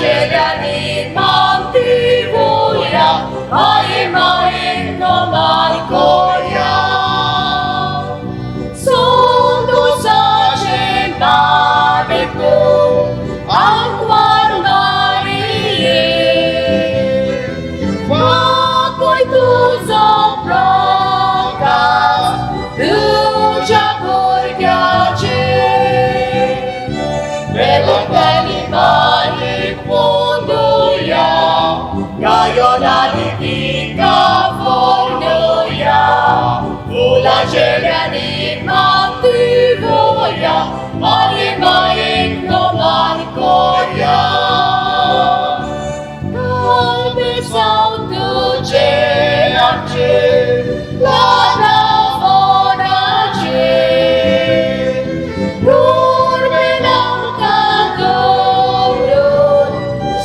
Fulaceliani mantivoya, mai mai no marcoya. Sundu sa cembabeku, anquar marie. Quacoi tu zoprocas, ducea curgheace. Velocani mari munduia, Gaionani California, Fulaceliani mantivoia, mari mai no marcoia. Calme sau duce ce, la navorace. Durme cadorul,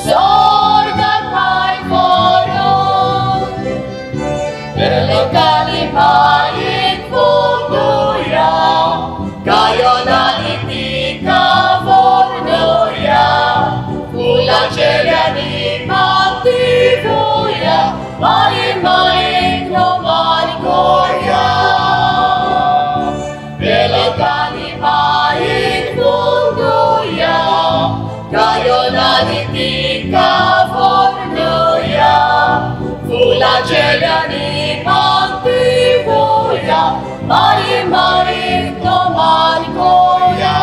sorgar mai forul. Velocani mai funduia, Gaionani California, Fulaceliani mantivoia, mai mai no marcoia. Velocani mai funduia, Gaionani California, Fulaceliani mantivoia, mai mai no marcoia.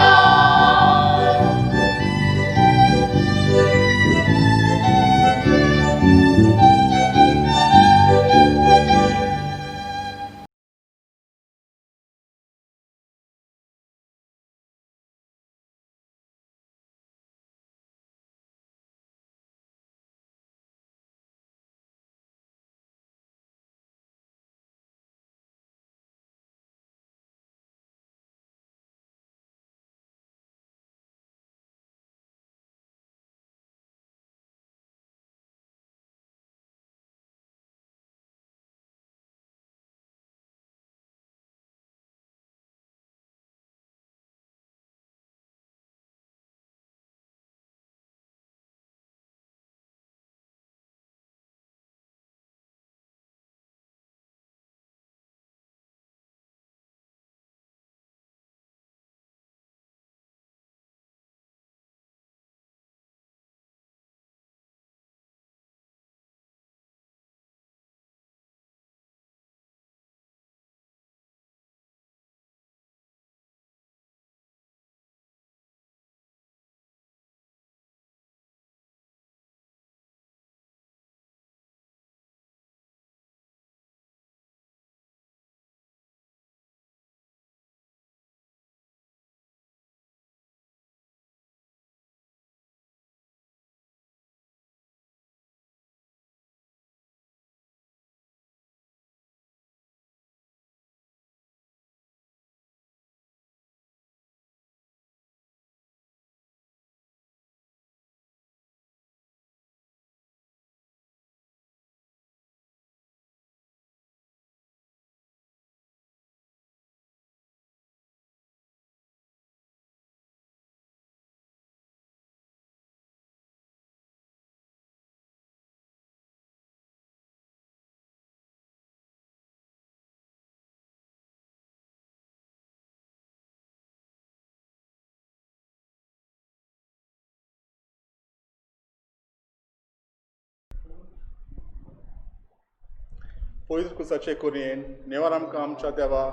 पयस कुसाचे कोरयेन नेवार आमकां आमच्या देवा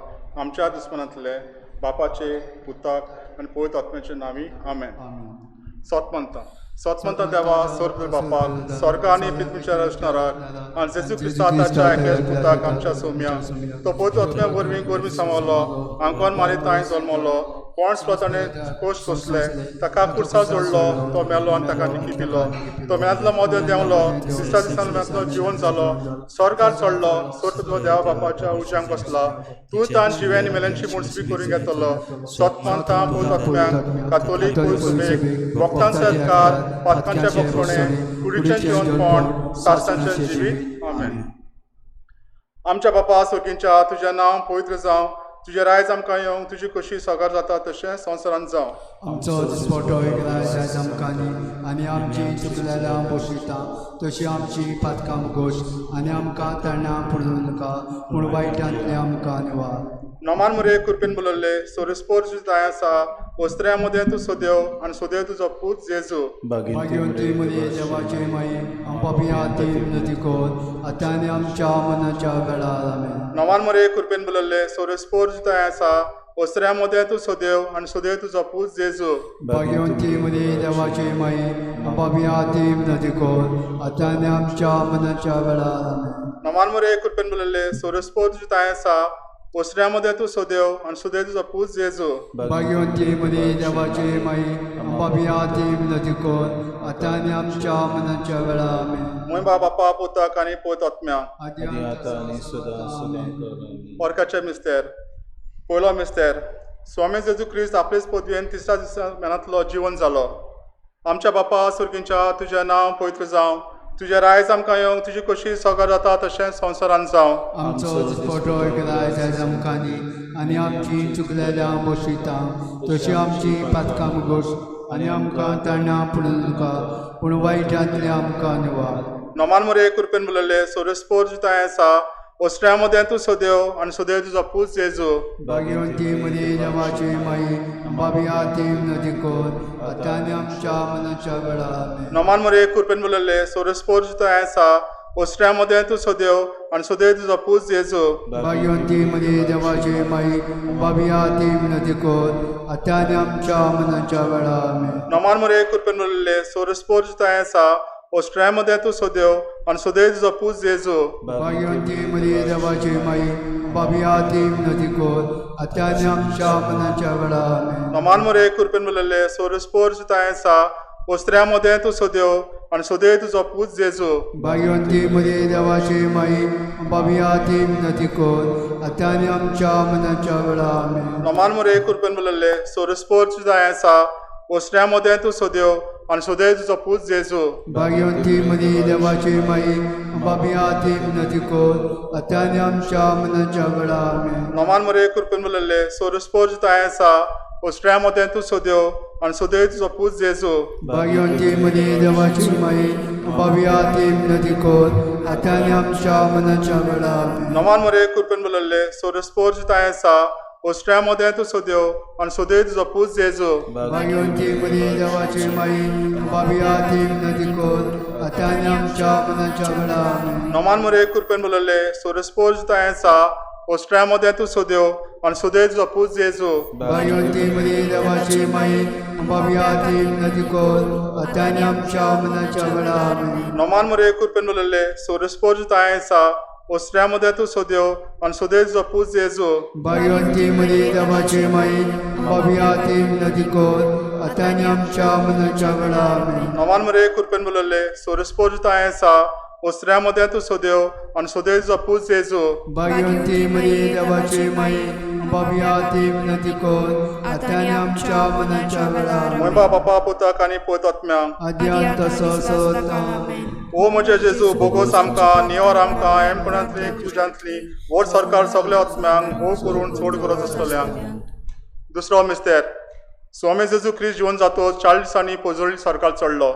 आमच्या दुस्मानांतले बापाचे पुताक आनी पवित्र आत्म्याचे नांवी आमेन. सत म्हणता सत म्हणता देवा स्वर्ग बापाक स्वर्ग आनी पृथ्वीच्या रचणाराक आनी जेजू क्रिस्ता ताच्या एकल्याच पुताक आमच्या सोम्या तो पवित्र आत्म्या वरवीं गोरवीं सांवरलो आंकोन मारी तांय जल्मलो कोण ताणें कोश सोंसले ताका कुर्सा जोडलो तो मेलो आनी ताका निकी दिलो तो मेळांतलो मोदें देंवलो तिसऱ्या दिसान मेळांतलो जिवन जालो स्वर्गार चडलो स्वर्ग देवा बापाच्या उज्यांक बसला तूं तान जिवे आनी मेल्यांची मुळसबी करून घेतलो सत मानता पवित्र आत्म्याक कातोलीक सभेक भक्तांचे सरकार पातकांचे बक्षणे कुडीचें जिवनपण सास्त्रांचें जिवीत आमेन. आमच्या बापा स्वर्गींच्या तुजें नांव पवित्र जावं तुजें रायज आमकां येवंक तुजी कशी सगार जाता तशें संवसारांत जावं. आमचो दिसपटो आमकां दी आनी आमची चुकलेल्या बसयता तशी आमची पातकां गोश आनी आमकां तणां पडूं नाका पूण वायटांतलें आमकां निवार. नोमान मुरे कृपेन बोलले सोरस्पोर तुजी दाय आसा वस्त्र्या मदें तूं सोदेव आनी सोदेव तुजो पूत जेजू. भाग्यवंती मरिये देवाचे माई, आम पापयां खातीर विनंती कर आतां आनी आमच्या मनाच्या वेळार. आमेन. नोमान मुरे कृपेन बोलले सोरस्पोर तुजी दाय आसा वस्त्र्या मदें तूं सोदेव आनी सोदेव तुजो पूत जेजू. भाग्यवंती मरिये देवाचे माई, आम पापयां खातीर विनंती कर आतां आनी आमच्या मनाच्या वेळार. आमेन. नोमान मुरे कृपेन बोलले सोरस्पोर तुजी दाय आसा वस्त्र्या मदें तूं सोदेव आनी सोदेव तुजो पूत जेजू. भाग्यवंती मरिये देवाचे माई, आम पापयां खातीर विनंती कर आतां आनी आमच्या मनाच्या वेळार. आमेन. मुय बा बापा पुताक आनी पोत आत्म्या. आदी आदी आतां आनी सदां सदां कर. परकाचे मिस्तेर. पयलो मिस्तेर. स्वामी जेजू क्रिस्त आपलेच पदवेन तिसऱ्या दिसा मेनांतलो जिवन जालो. आमच्या बापा सुर्गींच्या, तुजें नांव पवित्र जावं, तुजें रायज आमकां येवंक, तुजी कशी सगळं जाता तशें संवसारान जावं. आमचो दिसपटो रायज आयज आमकां दी आनी आमची चुकलेल्या बसयता तशी आमची पातकां गोश आनी आमकां तणां पडूं नाका पूण वायटांतलें आमकां निवार. नोमान मुरे कृपेन बोलले सोरस्पोर तुजी दाय आसा वस्त्र्या मदें तूं सोदेव आनी सोदेव तुजो पूत जेजू. भाग्यवंती मरिये देवाचे माई, आम पापयां खातीर विनंती कर आतां आनी आमच्या मनाच्या वेळार. आमेन. नोमान मुरे कृपेन बोलले सोरस्पोर तुजी दाय आसा वस्त्र्या मदें तूं सोदेव आनी सोदेव तुजो पूत जेजू. भाग्यवंती मरिये देवाचे माई, आम पापयां खातीर विनंती कर आतां आनी आमच्या मनाच्या वेळार. आमेन. नोमान मुरे कृपेन बोलले सोरस्पोर तुजी दाय आसा वस्त्र्या मदें तूं सोदेव आनी सोदेव तुजो पूत जेजू. भाग्यवंती मरिये देवाचे माई, आम पापयां खातीर विनंती कर आतां आनी आमच्या मनाच्या वेळार. आमेन. नोमान मुरे कृपेन बोलले सोरस्पोर तुजी दाय आसा वस्त्र्या मदें तूं सोदेव आनी सोदेव तुजो पूत जेजू. भाग्यवंती मरिये देवाचे माई, आम पापयां खातीर विनंती कर आतां आनी आमच्या मनाच्या वेळार. आमेन. नोमान मुरे कृपेन बोलले सोरस्पोर तुजी दाय आसा वस्त्र्या मदें तूं सोदेव आनी सोदेव तुजो पूत जेजू. भाग्यवंती मरिये देवाचे माई, आम पापयां खातीर विनंती कर आतां आनी आमच्या मनाच्या वेळार. आमेन. नोमान मुरे कृपेन बोलले सोरस्पोर तुजी दाय आसा वस्त्र्या मदें तूं सोदेव आनी सोदेव तुजो पूत जेजू. भाग्यवंती मरिये देवाची माई, आम पापयां खातीर विनंती कर आतां आनी आमच्या मनाच्या वेळार. आमेन. नोमान मुरे कृपेन बोलले सोरस्पोर तुजी दाय आसा वस्त्र्या मदें तूं सोदेव आनी सोदेव तुजो पूत जेजू. भाग्यवंती मरिये देवाची माई, आम पापयां खातीर विनंती कर आतां आनी आमच्या मनाच्या वेळार. आमेन. नोमान मुरे कृपेन बोलले सोरस्पोर तुजी दाय आसा वस्त्र्या मदें तूं सोदेव आनी सोदेव तुजो पूत जेजू. भाग्यवंती मरिये देवाची माई, आम पापयां खातीर विनंती कर आतां आनी आमच्या मनाच्या वेळार. आमेन. नोमान मुरे कृपेन बोलले सोरस्पोर तुजी दाय आसा वस्त्र्या मदें तूं सोदेव आनी सोदेव तुजो पूत जेजू. भाग्यवंती मरिये देवाची माई, आम पापयां खातीर विनंती कर आतां आनी आमच्या मनाच्या वेळार. आमेन. नोमान मुरे कृपेन बोलले सोरस्पोर तुजी दाय आसा वस्त्र्या मदें तूं सोदेव आनी सोदेव तुजो पूत जेजू. भाग्यवंती मरिये देवाची माई, आम पापयां खातीर विनंती कर आतां आनी आमच्या मनाच्या वेळार. मुय बा बापा पुताक आनी पोत आत्म्यांक. आदी अंत सदां. ओ म्हजे जेजू, बोगोस आमकां नियोर आमकां हेमकुणांतली तुज्यांतली व्हड सरकार सगल्या आत्म्यांक भोव करून चड गरज आसतल्यांक. दुसरो मिस्तेर. स्वामी जेजू क्रिस्त जिवन जातो 40 दिसांनी पोजोळी सरकार चडलो.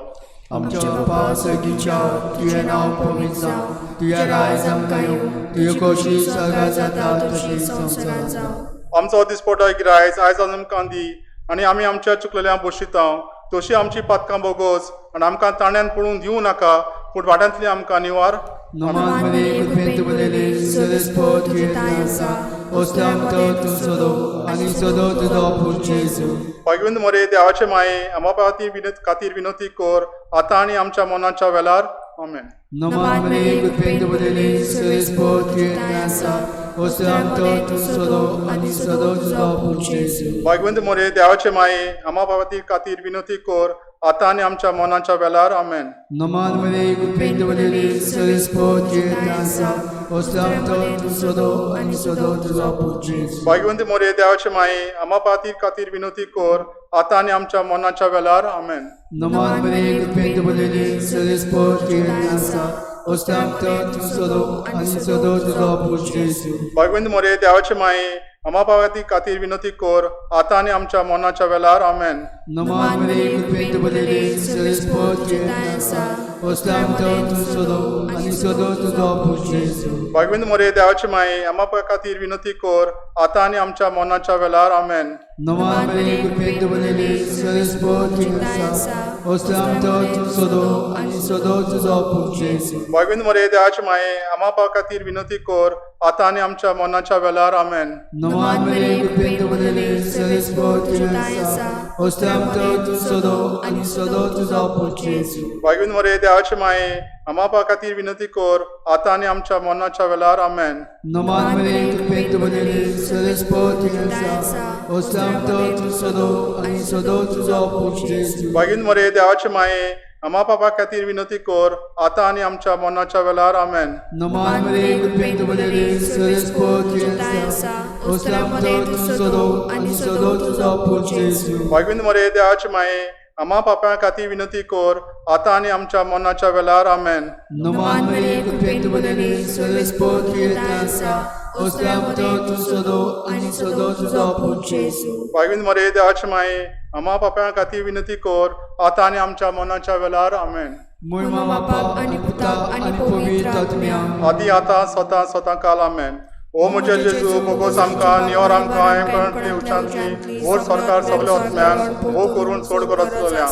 आमच्या बापा सगीच्या, तुजें नांव पवित्र जावं, तुजें रायज आमकां येवं, तुजी खोशी सगळ्या जाता तशी संवसारांत जावं. आमचो दिसपटो गिरायज आयज आमकां दी आनी आमी आमच्या चुकलेल्या बोशिता तशी आमची पातकां बोगोस आनी आमकां ताण्यान पळोवन दिवं नाका पूण वाट्यांतली आमकां निवार. नमान मरिये कृपेन तुमलेली सरस्पत तुजें आसा ओस्त्याम तूं सदो आनी सदो तुजो पूत जेजू. भगवंत मोरे देवाचे माये, आमा पाती विनत खातीर विनोती कर आतां आनी आमच्या मनाच्या वेळार. आमेन. नमान मरिये कृपेन तुमलेली सरस्पत तुजें आसा ओस्त्याम तूं सदो आनी सदो तुजो पूत जेजू. भगवंत मोरे देवाचे माये, आमा पाती खातीर विनोती कर आतां आनी आमच्या मनाच्या वेळार. आमेन. नमान मरिये कृपेन तुमलेली सरस्पत तुजें आसा ओस्त्याम तूं सदो आनी सदो तुजो पूत जेजू. भगवंत मोरे देवाचे माये, आमा पाती खातीर विनोती कर आतां आनी आमच्या मनाच्या वेळार. आमेन. नमान मरिये कृपेन तुमलेली सरस्पत तुजें आसा ओस्त्याम तूं सदो आनी सदो तुजो पूत जेजू. भगवंत मोरे देवाचे माये, आमा पावती खातीर विनंती कर आतां आनी आमच्या मनाच्या वेळार. आमेन. नमान मरे कृपेन बरले सरस्पत तुजें आसा ओसल्याम तूं सदो आनी सदो तुजो पूत जेजू. भागविंद मोरे देवाची माये आमा खातीर विनंती कर आतां आनी आमच्या मनाच्या वेळार. आमेन. नमान मरे कृपेन बरले सरस्पत तुजें आसा ओसल्याम तूं सदो आनी सदो तुजो पूत जेजू. भागविंद मोरे देवाची माये आमा खातीर विनंती कर आतां आनी आमच्या मनाच्या वेळार. आमेन. नमान मरे कृपेन बरले सरस्पत तुजें आसा ओसल्याम तूं सदो आनी सदो तुजो पूत जेजू. भागविंद मोरे देवाची माये आमा खातीर विनंती कर आतां आनी आमच्या मनाच्या वेळार. आमेन. नमान मरे कृपेन बरले सरस्पत तुजें आसा ओसल्याम तूं सदो आनी सदो तुजो पूत जेजू. भागीन मोरे देवाचे माये आमा पापा खातीर विनंती कर आतां आनी आमच्या मनाच्या वेळार. आमेन. नमान मरे कृपेन बरले सरस्पत तुजें आसा ओसल्याम तूं सदो आनी सदो तुजो पूत जेजू. भागीन मोरे देवाचे माये आमा पापा खातीर विनंती कर आतां आनी आमच्या मनाच्या वेळार. आमेन. नमान मरे कृपेन बरले सरस्पत तुजें आसा ओसल्याम तूं सदो आनी सदो तुजो पूत जेजू. भागीन मोरे देवाचे माये आमा पापा खातीर विनंती कर आतां आनी आमच्या मनाच्या वेळार. आमेन. मोयमा बापाक आनी पुताक आनी पवित्र आत्म्याक आदी आतां स्वता स्वता काल. आमेन. ओ म्हज्या जेजू भोगोस आमकां नियोर आमकां एमकणांतली उच्चांतली वोर सरकार सगल्या आत्म्यांक भोव करून चड करत चलया.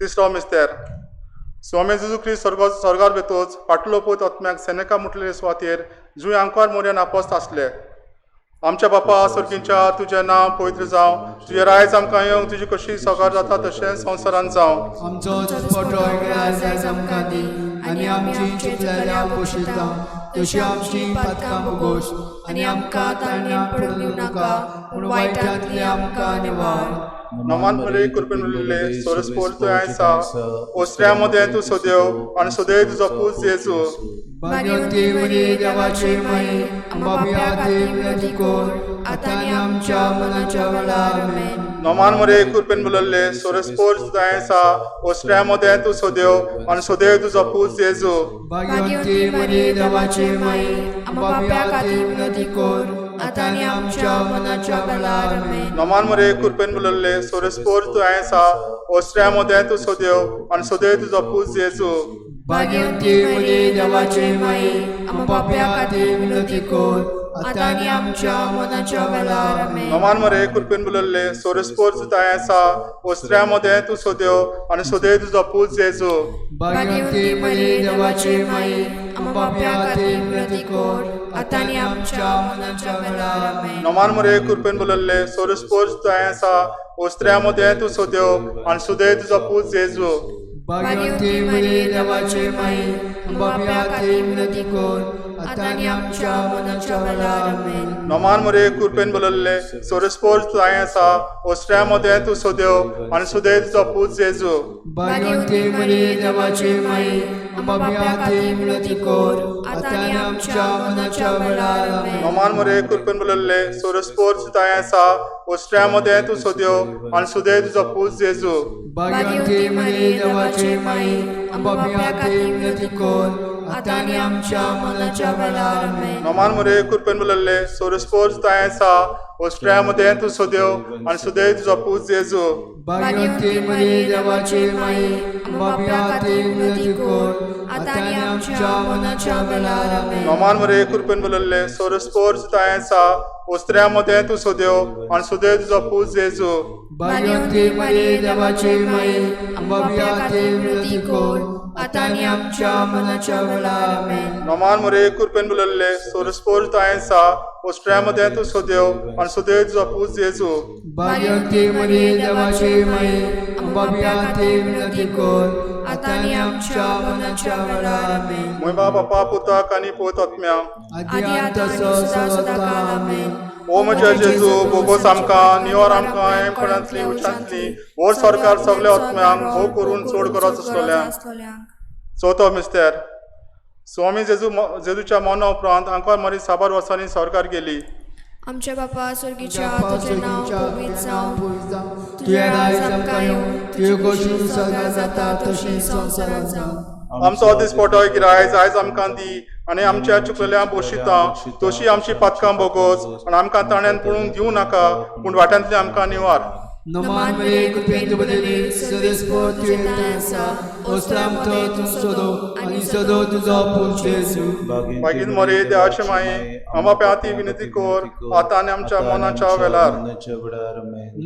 तिसरो मिस्तेर. स्वामी जेजू क्रिस्त स्वर्ग स्वर्गार वेतोच फाटलो पूत आत्म्याक सेनेका म्हटलेले सुवातेर जुंय आंकवार मोरयान आपोस्त आसले. आमच्या बापा स्वर्गींच्या तुजें नांव पवित्र जावं, तुजें रायज आमकां येवंक, तुजी कशी सगार जाता तशें संवसारांत जावं. आमचो दिसपटो आयज आमकां दी आनी आमची चुकलेल्या पोशिता तशी आमची पातकां भोगोस आनी आमकां ताळण्यां पडूंक दिवं नाका पूण वायटांतली आमकां निवार. नमान मरे कृपेन उरलेले सोरस्पोर तुवें आसा ओसऱ्या मदें तूं सदेव आनी सदैव तुजो पूत जेजू. भाग्यवंती मरे देवाचे माये आमच्या खातीर विनंती कर आतां आनी आमच्या मनाच्या वेळार. आमेन. नमान मरे कृपेन उरलेले सोरस्पोर तुवें आसा ओसऱ्या मदें तूं सदेव आनी सदैव तुजो पूत जेजू. भाग्यवंती मरे देवाचे माये आमच्या खातीर विनंती कर आतां आनी आमच्या मनाच्या वेळार. आमेन. नमान मरे कृपेन उरलेले सोरस्पोर तुवें आसा ओसऱ्या मदें तूं सदेव आनी सदैव तुजो पूत जेजू. भाग्यवंती मरे देवाचे माये आमच्या खातीर विनंती कर आतां आनी आमच्या मनाच्या वेळार. आमेन. नमान मरे कृपेन उरलेले सोरस्पोर तुवें आसा ओसऱ्या मदें तूं सदेव आनी सदैव तुजो पूत जेजू. भाग्यवंती मरे देवाचे माये आमच्या खातीर विनंती कर आतां आनी आमच्या मनाच्या वेळार. आमेन. नमान मरे कृपेन उरलेले सोरस्पोर तुवें आसा ओसऱ्या मदें तूं सदेव आनी सदैव तुजो पूत जेजू. भाग्यवंती मरे देवाचे माये आमच्या खातीर विनंती कर आतां आनी आमच्या मनाच्या वेळार. आमेन. नमान मरे कृपेन उरलेले सोरस्पोर तुवें आसा ओसऱ्या मदें तूं सदेव आनी सदैव तुजो पूत जेजू. भाग्यवंती मरे देवाचे माये आमच्या खातीर विनंती कर आतां आनी आमच्या मनाच्या वेळार. आमेन. नमान मरे कृपेन उरलेले सोरस्पोर तुवें आसा ओसऱ्या मदें तूं सदेव आनी सदैव तुजो पूत जेजू. भाग्यवंती मरे देवाचे माये आमच्या खातीर विनंती कर आतां आनी आमच्या मनाच्या वेळार. आमेन. नमान मरे कृपेन उरलेले सोरस्पोर तुवें आसा ओसऱ्या मदें तूं सदेव आनी सदैव तुजो पूत जेजू. भाग्यवंती मरे देवाचे माये आमच्या खातीर विनंती कर आतां आनी आमच्या मनाच्या वेळार. आमेन. नमान मरे कृपेन उरलेले सोरस्पोर तुवें आसा ओसऱ्या मदें तूं सदेव आनी सदैव तुजो पूत जेजू. भाग्यवंती मरे देवाचे माये आमच्या खातीर विनंती कर आतां आनी आमच्या मनाच्या वेळार. आमेन. नमान मरे कृपेन उरलेले सोरस्पोर तुवें आसा ओसऱ्या मदें तूं सदेव आनी सदैव तुजो पूत जेजू. भाग्यवंती मरे देवाचे माये आमच्या खातीर विनंती कर आतां आनी आमच्या मनाच्या वेळार. आमेन. मोयबा बापा पुताक आनी पोत आत्म्या आदी आतां सदां सदां काल. आमेन. ओ म्हज्या जेजू भोगोस आमकां नियोर आमकां एमकणांतली उच्चांतली वोर सरकार सगल्या आत्म्यांक भोव करून चड गरज आसलेल्या. चवथो मिस्तेर. स्वामी जेजू जेजूच्या मरणा उपरांत आंकवार मरी साबार वर्सांनी सरकार गेली. आमच्या बापा स्वर्गीच्या तुजें नांव पवित्र जावं, तुजें राज आमकां येवं, तुजी खोशी स्वर्गार जाता तशी संवसारांत जावं. आमचो दिसपटो गिरायज आयज आमकां दी आनी आमच्या चुकलेल्या बोशिता तशी आमची पातकां बोगोस आनी आमकां ताण्यान पळोवंक दिवं नाका पूण वाट्यांतली आमकां निवार. नमान मरे कृपेन बदले सदस्पो तुजें आसा ओस्त्रामतो तूं सदो आनी सदो तुजो पूत जेजू. मागीर मरे देवाचे माये आमा प्याती विनंती कर आतां आनी आमच्या मनाच्या वेळार.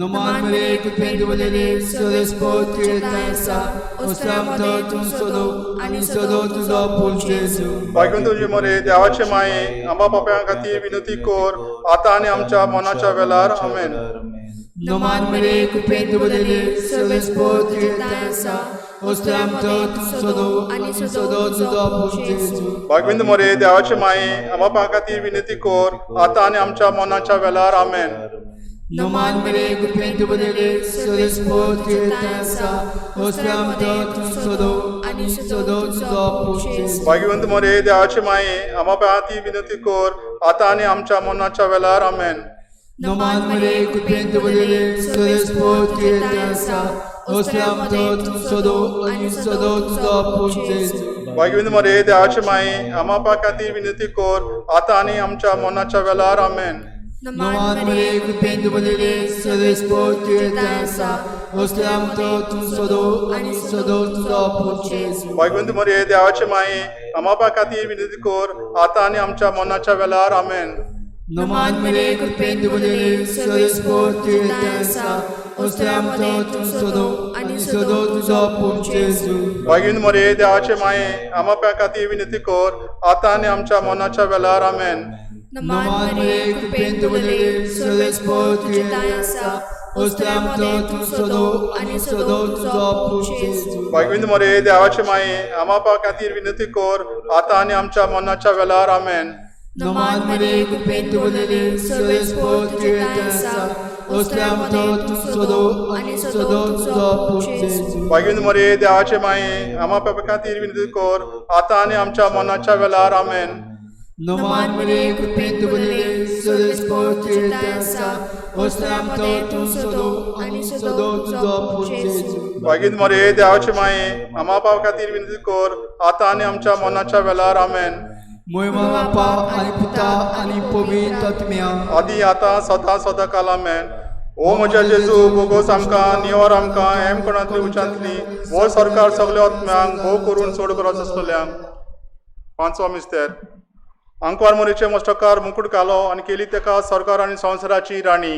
नमान मरे कृपेन बदले सदस्पो तुजें आसा ओस्त्रामतो तूं सदो आनी सदो तुजो पूत जेजू. मागीर तुजी मरे देवाचे माये आंबा पाप्यां खातीर विनंती कर आतां आनी आमच्या मनाच्या वेळार. आमेन. नमान मरे कृपेन बदले सदस्पो तुजें आसा ओस्त्रामतो तूं सदो आनी सदो तुजो पूत जेजू. भागविंद मोरे देवाचे माये आंबा पाप्यां खातीर विनंती कर आतां आनी आमच्या मनाच्या वेळार. आमेन. नमान मरे कृपेन बदले सदस्पो तुजें आसा ओस्त्रामतो तूं सदो आनी सदो तुजो पूत जेजू. भाग्यवंत मोरे देवाचे माये आंबा पाप्यां खातीर विनंती कर आतां आनी आमच्या मनाच्या वेळार. आमेन. नमान मरे कृपेन बदले सदस्पो तुजें आसा ओस्त्रामतो तूं सदो आनी सदो तुजो पूत जेजू. भाग्यवंत मोरे देवाचे माये आंबा पाप्यां खातीर विनंती कर आतां आनी आमच्या मनाच्या वेळार. आमेन. नमान मरे कृपेन बदले सदस्पो तुजें आसा ओस्त्रामतो तूं सदो आनी सदो तुजो पूत जेजू. भाग्यवंत मोरे देवाचे माये आंबा पाप्यां खातीर विनंती कर आतां आनी आमच्या मनाच्या वेळार. आमेन. नमान मरे कृपेन बदले सदस्पो तुजें आसा ओस्त्रामतो तूं सदो आनी सदो तुजो पूत जेजू. भाग्यवंत मोरे देवाचे माये आंबा पाप्यां खातीर विनंती कर आतां आनी आमच्या मनाच्या वेळार. आमेन. नमान मरे कृपेन बदले सदस्पो तुजें आसा ओस्त्रामतो तूं सदो आनी सदो तुजो पूत जेजू. भाग्यवंत मोरे देवाचे माये आंबा पाप्यां खातीर विनंती कर आतां आनी आमच्या मनाच्या वेळार. आमेन. नमान मरे कृपेन बदले सदस्पो तुजें आसा ओस्त्रामतो तूं सदो आनी सदो तुजो पूत जेजू. भाग्यवंत मोरे देवाचे माये आंबा पाप्यां खातीर विनंती कर आतां आनी आमच्या मनाच्या वेळार. आमेन. नमान मरे कृपेन बदले सदस्पो तुजें आसा ओस्त्रामतो तूं सदो आनी सदो तुजो पूत जेजू. भाग्यवंत मोरे देवाचे माये आंबा पाप्यां खातीर विनंती कर आतां आनी आमच्या मनाच्या वेळार. आमेन. मोयमा बापा आनी पुता आनी पवित्र आत्म्या आदी आतां सदां सदां काल. आमेन. ओ म्हज्या जेजू बोगोस आमकां निवर आमकां एम कोणांतली उच्चांतली वो सरकार सगल्या आत्म्यांक भोव करून चड गरज आसतल्यांक. पांचवो मिस्तेर. आंकवार मोरेचे मस्टकार मुकूट घालो आनी केली तेका सरकार आनी संवसाराची राणी.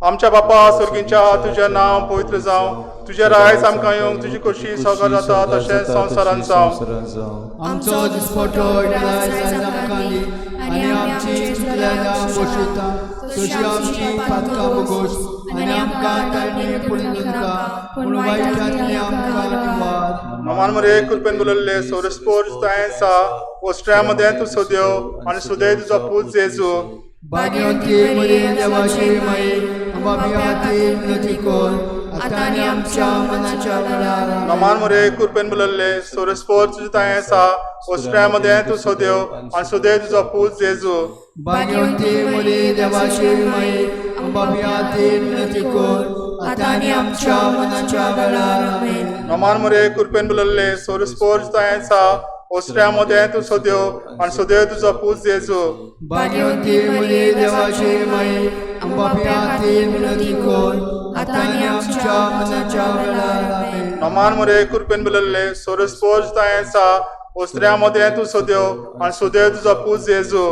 आमच्या बापा स्वर्गीच्या तुजें नांव पवित्र जावं, तुजें रायज आमकां येवंक, तुजी खोशी सगळं जाता तशेंच संवसारांत जावं. आमचो दिसपटो आयज आमकां दी आनी आमची चुकलेल्या बोशिता तशी आमची पातकां बोगोस आनी आमकां ताणे पडूं नाका पूण वायटांतली आमकां निवार. नमान मरे कृपेन बोलले सोरस्पोर तायेंसा ओस्ट्रिया मध्ये तूं सोद्यो आनी सुदय तुजो पूत जेजू. भाग्यवंती मरे देवाची माये आमच्या खातीर विनंती कर आतां आनी आमच्या मनाच्या वेळार. नमान मरे कृपेन बोलले सोरस्पोर तुजें तायेंसा ओस्ट्रिया मध्ये तूं सोद्यो आनी सुदय तुजो पूत जेजू. भाग्यवंती मरे देवाची माये आमच्या खातीर विनंती कर आतां आनी आमच्या मनाच्या वेळार. आमेन. नमान मरे कृपेन बोलले सोरस्पोर तायेंसा ओस्ट्रिया मध्ये तूं सोद्यो आनी सुदय तुजो पूत जेजू. भाग्यवंती मरे देवाची माये आमच्या खातीर विनंती कर आतां आनी आमच्या मनाच्या वेळार. आमेन. नमान मरे कृपेन बोलले सोरस्पोर तायेंसा ओस्ट्रिया मध्ये तूं सोद्यो आनी सुदय तुजो पूत जेजू.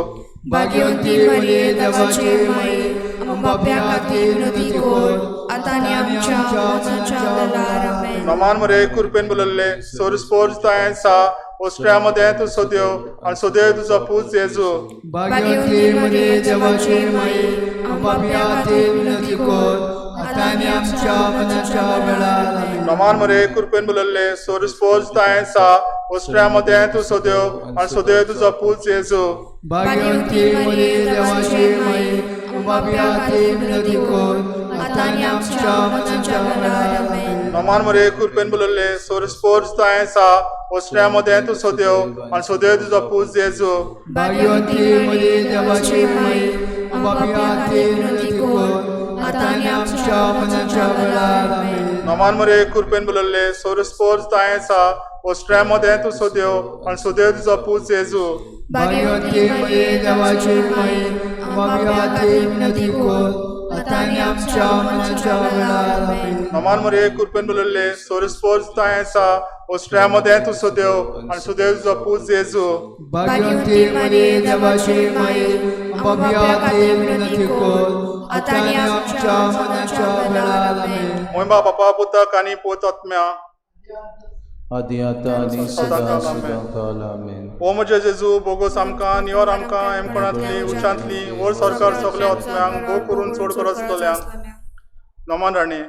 भाग्यवंती मरे देवाची माये आमच्या खातीर विनंती कर आतां आनी आमच्या मनाच्या वेळार. आमेन. नमान मरे कृपेन बोलले सोरस्पोर तायेंसा ओस्ट्रिया मध्ये तूं सोद्यो आनी सुदय तुजो पूत जेजू. भाग्यवंती मरे देवाची माये आमच्या खातीर विनंती कर आतां आनी आमच्या मनाच्या वेळार. आमेन. नमान मरे कृपेन बोलले सोरस्पोर तायेंसा ओस्ट्रिया मध्ये तूं सोद्यो आनी सुदय तुजो पूत जेजू. भाग्यवंती मरे देवाची माये आमच्या खातीर विनंती कर आतां आनी आमच्या मनाच्या वेळार. आमेन. नमान मरे कृपेन बोलले सोरस्पोर तायेंसा ओस्ट्रिया मध्ये तूं सोद्यो आनी सुदय तुजो पूत जेजू. भाग्यवंती मरे देवाची माये आमच्या खातीर विनंती कर आतां आनी आमच्या मनाच्या वेळार. आमेन. नमान मरे कृपेन बोलले सोरस्पोर तायेंसा ओस्ट्रिया मदें तूं सोदेव आनी सुदेव तुजो पूत जेजू. भाग्यवंती मरिये देवाची माई, आमच्या खातीर विनंती कर, आतां आनी आमच्या मरणाच्या वेळार. आमेन. नमान मरिये, कृपेन भरलेले, सोरस्पोर्स तांय आसा, ओस्ट्रिया मदें तूं सोदेव आनी सुदेव तुजो पूत जेजू. भाग्यवंती मरिये देवाची माई, आमच्या खातीर विनंती कर, आतां आनी आमच्या मरणाच्या वेळार. आमेन. मोहिमा बापा पुताक आनी पूत आत्म्या. आदी आतां आनी सदां सदां काल. आमेन. ओ म्हजे जेजू, बोगोस आमकां निवर आमकां एमकोणांतली उच्चांतली वयर सरकार सगल्या आत्म्यांक भोव करून चड करतल्यांक. नमन राणे,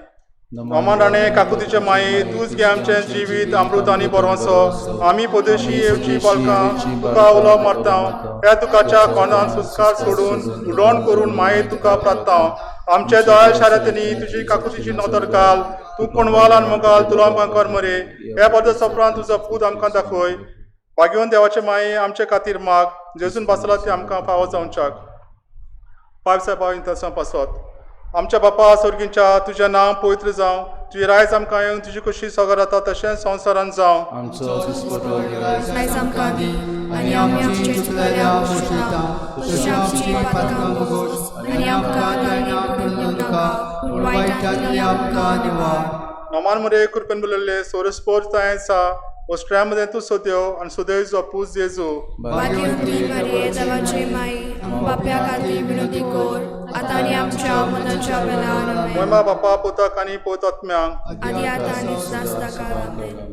नमन राणे, काकुतीचे माये, तूंच गे आमचें जिवीत अमृत आनी बरोसो. आमी पदेशी येवची बालकां तुका उलो मारता. ह्या तुकाच्या कोणान सुस्कार सोडून उडोण करून माये तुका प्रार्थना. आमच्या दोळ्या शारांतनी तुजी काकुतीची नदर घाल. तूं कोणवाल आनी मोगाल तुला आमकां कर मरे. ह्या पद्दत सपरान तुजो पूत आमकां दाखय. भाग्यवन देवाचे माये, आमचे खातीर माग, जेजून बसला ती आमकां फावो जावच्याक. पाव सायबा इंतसां पासत. आमच्या बापा स्वर्गींच्या, तुजें नांव पवित्र जावं, तुजें रायज आमकां येवन, तुजी कशी सगळं जाता तशेंच संवसारांत जावं. आमचो दिसपटो आयज आमकां दी आनी आमची चुकलेल्या मोशिता तशी आमची पातकां भोगोस, आनी आमकां ताणा पडूं नाका, पूण वायटांतली आमकां निवार. नमान मरे, कृपेन बोलले, सोरस्पोर तांय आसा, ऑस्ट्रिया मदें तूं सोदेव आनी सुदेव तुजो पूत जेजू. भाग्यवंती मरिये देवाची माई, पाप्या खातीर विनंती कर, आतां आनी आमच्या मरणाच्या वेळार. आमेन. मोहिमा बापा पुताक आनी पूत आत्म्यांक. आदी आतां आनी सदां सदां काल. आमेन.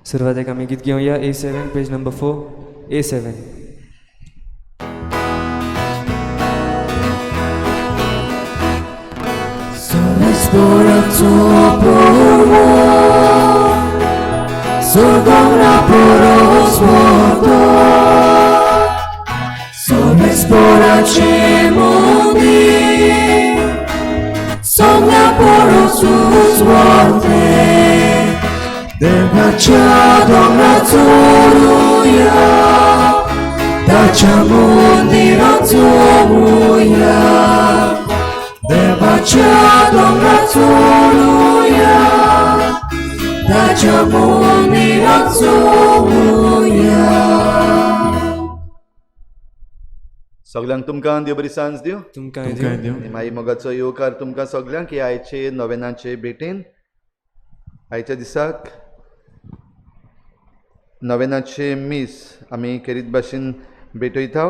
सुरवातेक आमी गीत घेवया A7 page number 4 A7. सगल्यांक तुमकां देव बरी सांज दिवं. तुमकां दिवं. आनी मागीर मोगाचो येवकार तुमकां सगल्यांक हे आयचे नोवेनाचे भेटेन. आयच्या दिसाक नोवेनाचे मीस आमी खेरीत भाशेन भेटयता.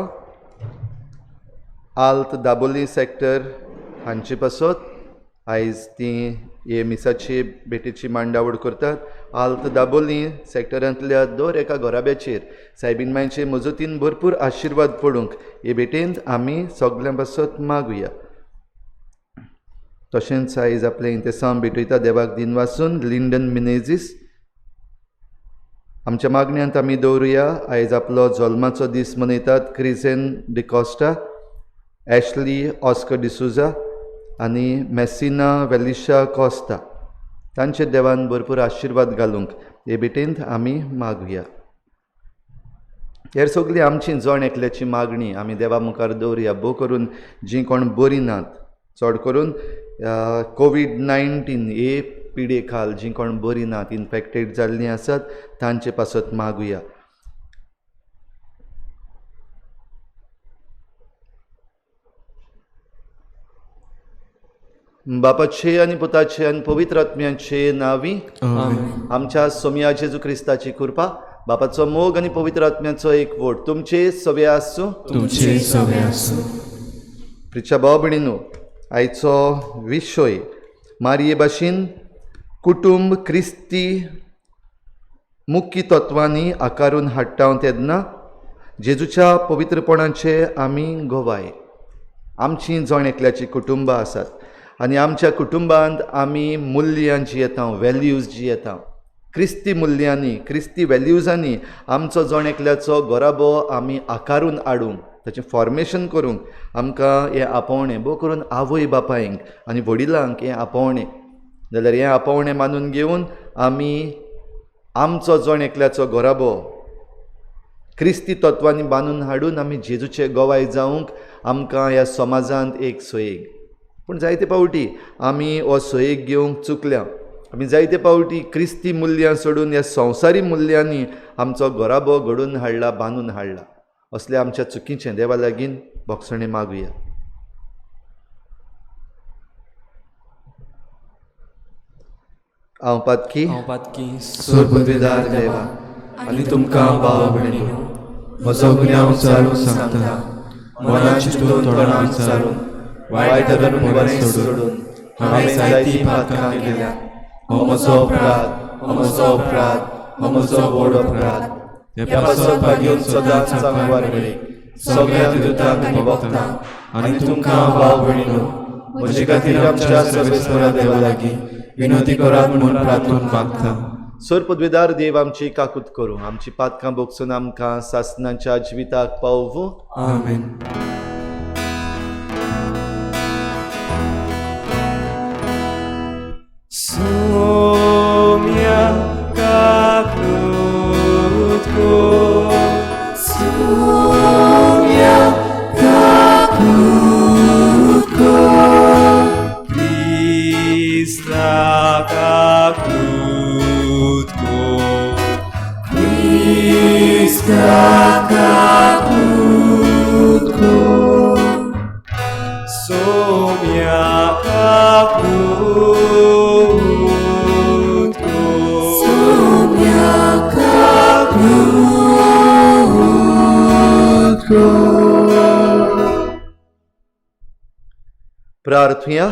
आल्त दाबोली सेक्टर हांचे पासत आयज ती हे मिसाची भेटेची मांडावळ करतात. आल्त दाबोली सेक्टरांतल्या दर एका घराब्याचेर सायबीन मांयचे मजतीन भरपूर आशिर्वाद पडूंक हे भेटेंत आमी सगल्यां पासत मागुया. तशेंच आयज आपलें इंतेसांव भेटयता देवाक दिनवासून लिंडन मिनेझीस आमच्या मागण्यांत आमी दवरुया. आयज आपलो जल्माचो दीस मनयतात क्रिझेन डिकॉस्टा, एशली ऑस्कर डिसुजा आनी मेसिना वेलिशा कॉस्ता. तांचे देवान भरपूर आशिर्वाद घालूंक हे भेटेंत आमी मागुया. हेर सगळीं आमची जण एकल्याची मागणी आमी देवा मुखार दवरुया. भोव करून जीं कोण बरीं नात, चड करून कोवीड-19 हे पिडे खाल जीं कोण बरीं नात, इन्फेक्टेड जाल्लीं आसात, तांचे पासत मागुया. बापाचे आनी पुताचे आनी पवित्र आत्म्याचे नांवी आमच्या सोमया जेजू क्रिस्ताची कृपा, बापाचो मोग आनी पवित्र आत्म्याचो एक वोट तुमचे सवे आसूं. तुमचे सवे आसूं. प्रिच्या भाव भयणीनो, आयचो विशय मारये भाशेन कुटुंब क्रिस्ती मुख्य तत्वांनी आकारून हाडटा तेन्ना जेजूच्या पवित्रपणाचे आमी गवाय. आमची जण एकल्याची कुटुंबां आसात आनी आमच्या कुटुंबांत आमी मुल्यां जियेता, वेल्यूज जियेता. क्रिस्ती मुल्यांनी, क्रिस्ती वेल्यूजांनी आमचो जण एकल्याचो घराबो आमी आकारून हाडूंक, ताचें फॉर्मेशन करूंक आमकां हें आपोवणें, भोव करून आवय बापायंक आनी वडिलांक हें आपोवणें. जाल्यार हें आपोवणें मानून घेवन आमी आमचो जण एकल्याचो घराबो क्रिस्ती तत्वांनी बांदून हाडून आमी जेजूचे गवाय जावंक आमकां ह्या समाजांत एक सोयेग. पूण जायते पावटी आमी हो सोयेग घेवंक चुकल्या. आमी जायते पावटी क्रिस्ती मुल्यां सोडून ह्या संवसारी मुल्यांनी आमचो घराबो घडून हाडला, बांदून हाडला. असल्या आमच्या चुकीचें देवा लागीं भोगसणें मागुया. हांव पातकी सुरबुद्दीदार देवा आनी तुमकां भाव भयणीनो म्हजो गुन्यांव विचारून सांगता. मनान चिंतून तोंडान विचारून वायट धरून बरें सोडून हांवें जायतीं पातकां केल्या. हो म्हजो अपराध, हो म्हजो अपराध, हो म्हजो व्हड अपराध. ह्या पासत भागीवन सदांच सांगवार मेळी सगळ्या दुतांक आनी भक्तांक आनी तुमकां भाव भयणीनो म्हजे खातीर आमच्या सर्वेस्परा देवा लागीं विनवती करात म्हणून प्रार्थून मागता. सर पदवेदार देव आमची काकूत करूं, आमची पातकां भोगसून आमकां सासनाच्या जिविताक पावोवं. आमेन. Somia kaklutko, Somia kaklutko, Krista kaklutko, Krista kaklutko, Somia kaklutko, Somia kaklutko. प्रार्थुया.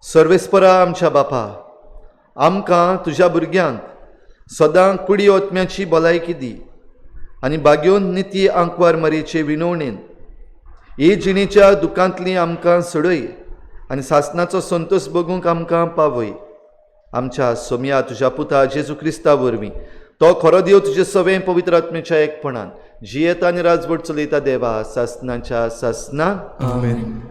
सर्वेस्परा आमच्या बापा, आमकां तुज्या भुरग्यांक सदां कुडी ओतम्याची भलायकी दी आनी भाग्योन निती आंकवार मारयेचे विनवणेन हे जिणेच्या दुखांतली आमकां सोडय आनी सासणाचो संतोश बगूंक आमकां पावय. आमच्या सोमया तुज्या पुता जेजू क्रिस्ता वरवीं तो खरो देव तुजे सवें पवित्र आत्म्याच्या एकपणान जियेता आनी राजवट चलयता देवा सासणाच्या सासना. आमेन.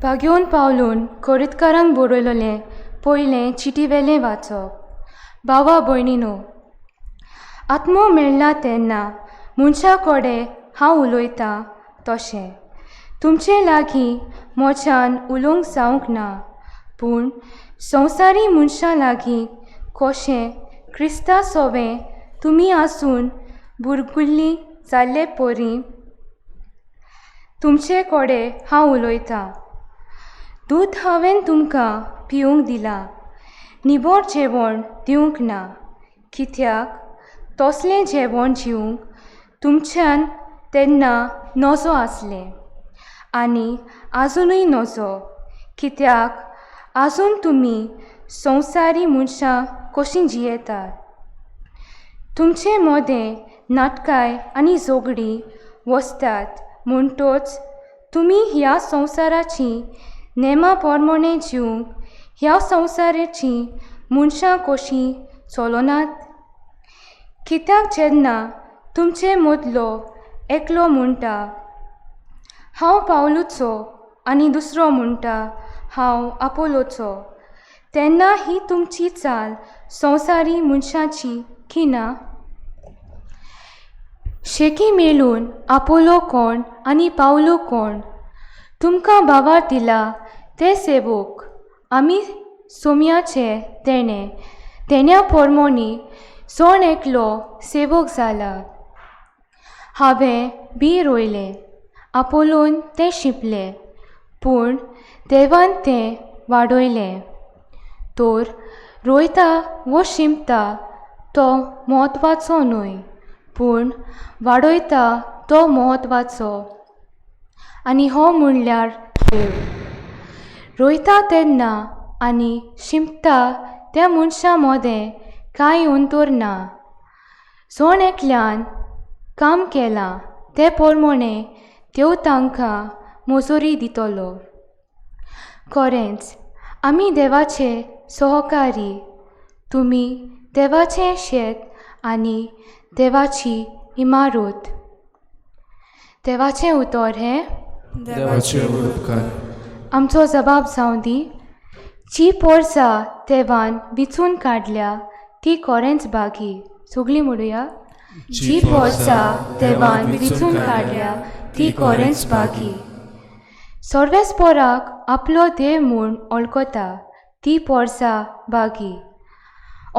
भाग्योन पावलून कोरितकारांक बरयलेलें पयलें चिटीवेलें वाचप. भावा भयणीनो, आत्मो मेळ्ळा तेन्ना मनशा कडेन हांव उलयतां तशें तुमचे लागीं म्हज्यान उलोवंक जावंक ना, पूण संवसारी मनशां लागीं कशें क्रिस्ता सोवें तुमी आसून बुरगुल्लीं जाल्ले परी तुमचे कडेन हांव उलयतां. दूद हांवें तुमकां पिवंक दिलां, निबोर जेवण दिवंक ना, कित्याक तसलें जेवण जेवंक तुमच्यान तेन्ना नजो आसलें आनी आजुनूय नजो, कित्याक आजून तुमी संवसारी मनशां कशीं जियेतात. तुमचे मदें नाटकाय आनी झगडीं वसतात म्हणटच तुमी ह्या संवसाराची नेमा प्रमाणें जिवंक ह्या संवसाराची मनशां कशीं चलनात. कित्याक जेन्ना तुमचे मदलो एकलो म्हणटा हांव पावलूचो आनी दुसरो म्हणटा हांव आपोलोचो, तेन्ना ही तुमची चाल संवसारी मनशाची की ना? शेकी मेळून आपोलो कोण आनी पावलो कोण? तुमकां भावार दिला ते सेवक आमी सोम्याचे तेणे तेण्या पोरमोनी जोण एकलो सेवक जाला. हांवें बी रोयलें, आपोलोन तें शिंपलें, पूण देवान तें वाडयलें. तर रोयता वो शिंपता तो म्हत्वाचो न्हय, पूण वाडयता तो म्हत्वाचो, आनी हो म्हणल्यार देव. रोयता तेन्ना आनी शिंपता त्या मनशां मदें कांय अंतर ना. जोण एकल्यान काम केलां तें प्रमाणें देव तांकां मजुरी दितलो. खरेंच आमी देवाचे सहकारी, तुमी देवाचें शेत आनी देवाची इमारत. देवाचें उतर हें देवाचे उपकार. आमचो जबाब जावं दी. जी पोरसां देवान विचून काडल्या ती खरेंच बागी. सगळीं म्हणुया, जी पोरसां देवान विचून काडल्या ती खरेंच बागी. सर्वेस्पोराक आपलो देव म्हूण वळखता ती पोरसां बागी.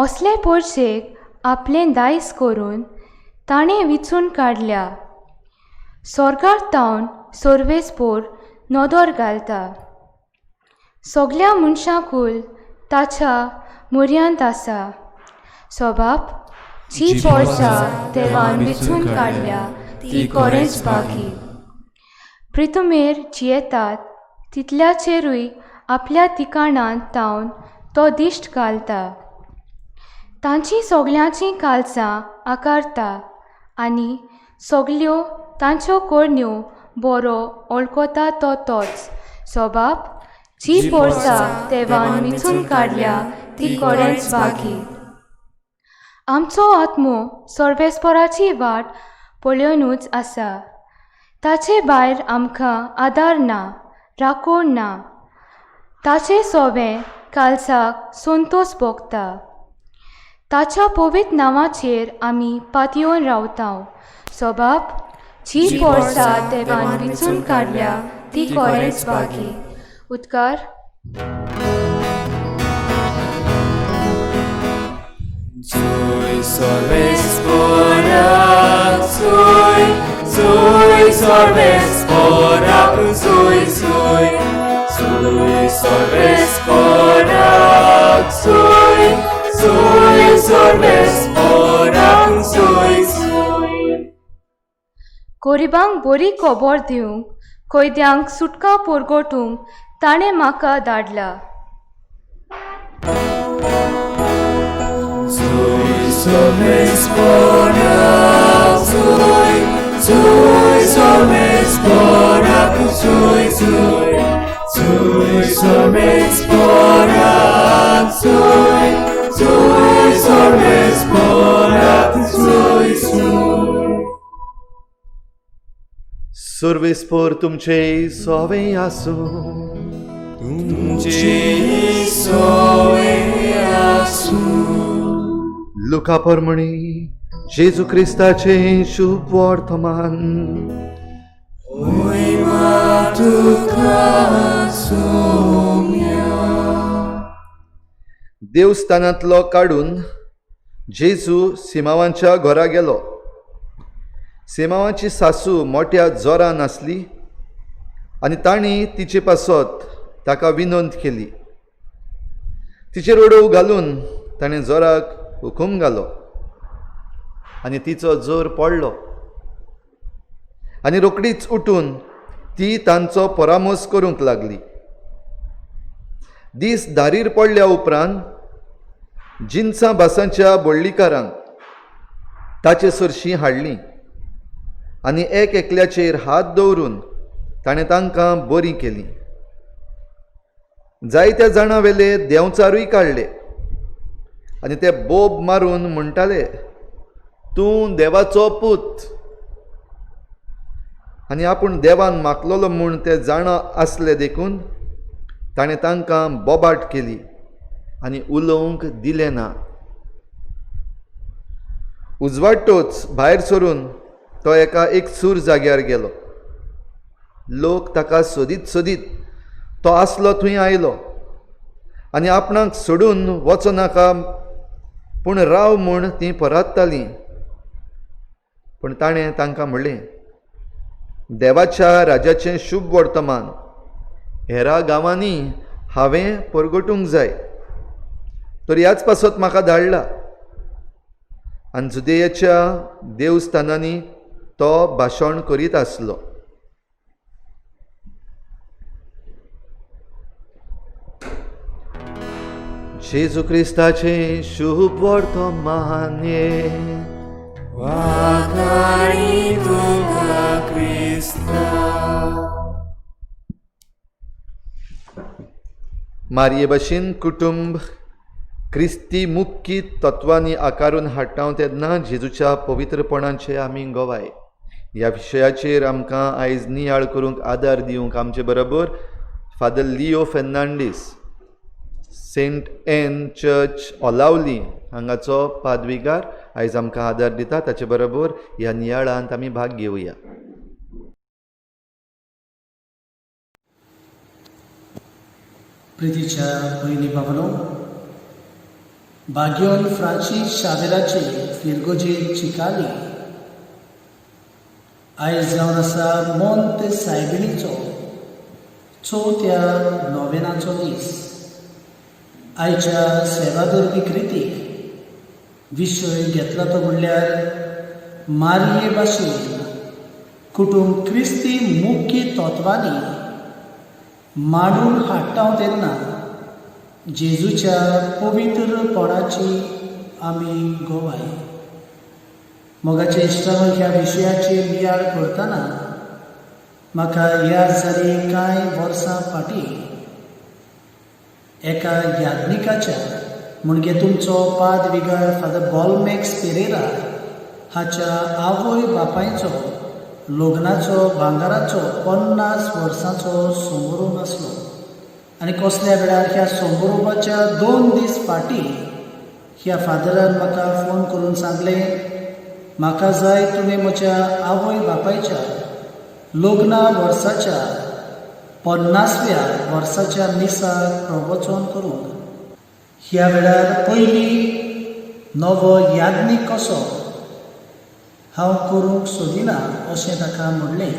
असले पोरशेक आपलें दायज करून ताणें विचून काडल्या. स्वर्गार तावन सर्वेस्पोर नदर घालता. सगल्या मनशाकूल ताच्या म्हऱ्यांत आसा. सोबाप जी पोरसां देवान विचून काडल्या ती खरेंच बागी. प्रितुमेर जियेतात तितल्याचेरूय आपल्या ठिकाणांत तावन तो दिश्ट घालता. तांची सगल्यांचीं कालसां आकारता आनी सगल्यो तांच्यो करण्यो बरो वळखता तो तोच. सोबाप जी पोरसां देवान विचून काडल्या ती खरेंच बागी. आमचो आत्मो सर्वेस्पोराची वाट पळोवनूच आसा. ताचे भायर आमकां आदार ना, राखण ना. ताचे सोवें कालसाक संतोश भोगता. ताच्या पवित्र नांवाचेर आमी पातयेवन रावता. सोबाप जी पोरसां देवान विचून काडल्या ती खरेंच बागी. उदकार. Zui सर्वेस्पोराक Zui, Zui सर्वेस्पोराक Zui, Zui, Zui सर्वेस्पोराक Zui, Zoy सर्वेस्पोराक zoy zoy. गोरिबांक बरी खबर दिवंक, कैद्यांक सुटका पुरगोटूंक ताणें म्हाका धाडला. Zoy सर्वेस्पोराक zoy, zoy सर्वेस्पोराक zoy zoy. Zoy सर्वेस्पोराक zoy, zoy सर्वेस्पोराक zoy zoy. सर्वेस्पोर तुमचे सोवे आसूं. तुमचे सोवे आसूं. लुका परमणी जेजू क्रिस्ताचे शुभ वर्तमान. ओयमा तुका सोम्या. देवस्थानांतलो काडून जेजू सिमांवाच्या घरा गेलो. सिमांवाची सासू मोट्या जोरान आसली आनी तांणी तिचे पासत ताका विनंत केली. तिचेर उडोव घालून ताणें जोराक हुकूम घालो आनी तिचो जोर पडलो आनी रोखडीच उठून ती तांचो परामर्श करूंक लागली. दीस दारीर पडल्या उपरांत जिनसां भासांच्या बोडलीकारांक ताचे सरशीं हाडलीं आनी एक एकल्याचेर हात दवरून ताणें तांकां बरीं केलीं. जायत्या जाणां वेले देंवचारूय काडले आनी ते बोब मारून म्हणटाले, तूं देवाचो पूत. आनी आपूण देवान मागलेलो म्हूण ते जाणा आसले देखून ताणें तांकां बोबाट केली आनी उलोवंक दिलें ना. उजवाडटोच भायर सरून तो एका एक सूर जाग्यार गेलो. लोक ताका सोदीत सोदीत तो आसलो थंय आयलो आनी आपणाक सोडून वचो नाका पूण राव म्हूण तीं पराततालीं. पूण ताणें तांकां म्हणलें, देवाच्या राज्याचें शुभ वर्तमान हेरा गांवांनी हांवें परगटूंक जाय, तर ह्याच पासत म्हाका धाडला. आनी जुदेयाच्या देवस्थानांनी तो भाशण करीत आसलो. जेजू क्रिस्ताचें शुभ वर्तमान. वाखाणी तुका क्रिस्ता. मारये भशेन कुटुंब क्रिस्ती मुख्य तत्वांनी आकारून हाडटा तेन्ना जेजूच्या पवित्रपणाचे आमी गवाय. ह्या विशयाचेर आमकां आयज नियाळ करूंक आदार दिवंक आमचे बरोबर Father Leo Fernandes, Saint Anne church Olaulim हांगाचो पादविगार आयज आमकां आदार दिता. ताचे बरोबर ह्या नियाळांत आमी भाग घेवया. प्रितीच्या भयणी भावनो, बाग्योन फ्रांसीस शावेराचे फिरगोजेर चिकाली आयज जावन आसा मोंत सायबिणीचो चवथ्या नोवेनाचो दीस. आयच्या सेवादोरपी कृतीक विशय घेतला तो म्हणल्यार मारये भाशेन कुटुंब क्रिस्ती मुख्य तत्वांनी मांडून हाडटा तेन्ना जेजूच्या पवित्रपणाची आमी गवाय. मोगाच्या इश्टानो, ह्या विशयाचेर नियाळ करतना म्हाका याद जाली कांय वर्सां फाटीं एका याज्ञिकाच्या म्हणजे तुमचो पाद विगार फादर बॉलमॅक्स पेरेरा हाच्या आवय बापायचो लग्नाचो भांगराचो 50 वर्सांचो समारोप आसलो आनी कसल्या वेळार ह्या समारोपाच्या 2 दीस फाटीं ह्या फादरान म्हाका फोन करून सांगलें, म्हाका जाय तुवें म्हज्या आवय बापायच्या लग्ना वर्साच्या 50व्या वर्साच्या मिसाक प्रवचन करूंक. ह्या वेळार पयलीं नवो याज्ञीक कसो हांव करूंक सोदिना अशें ताका म्हणलें,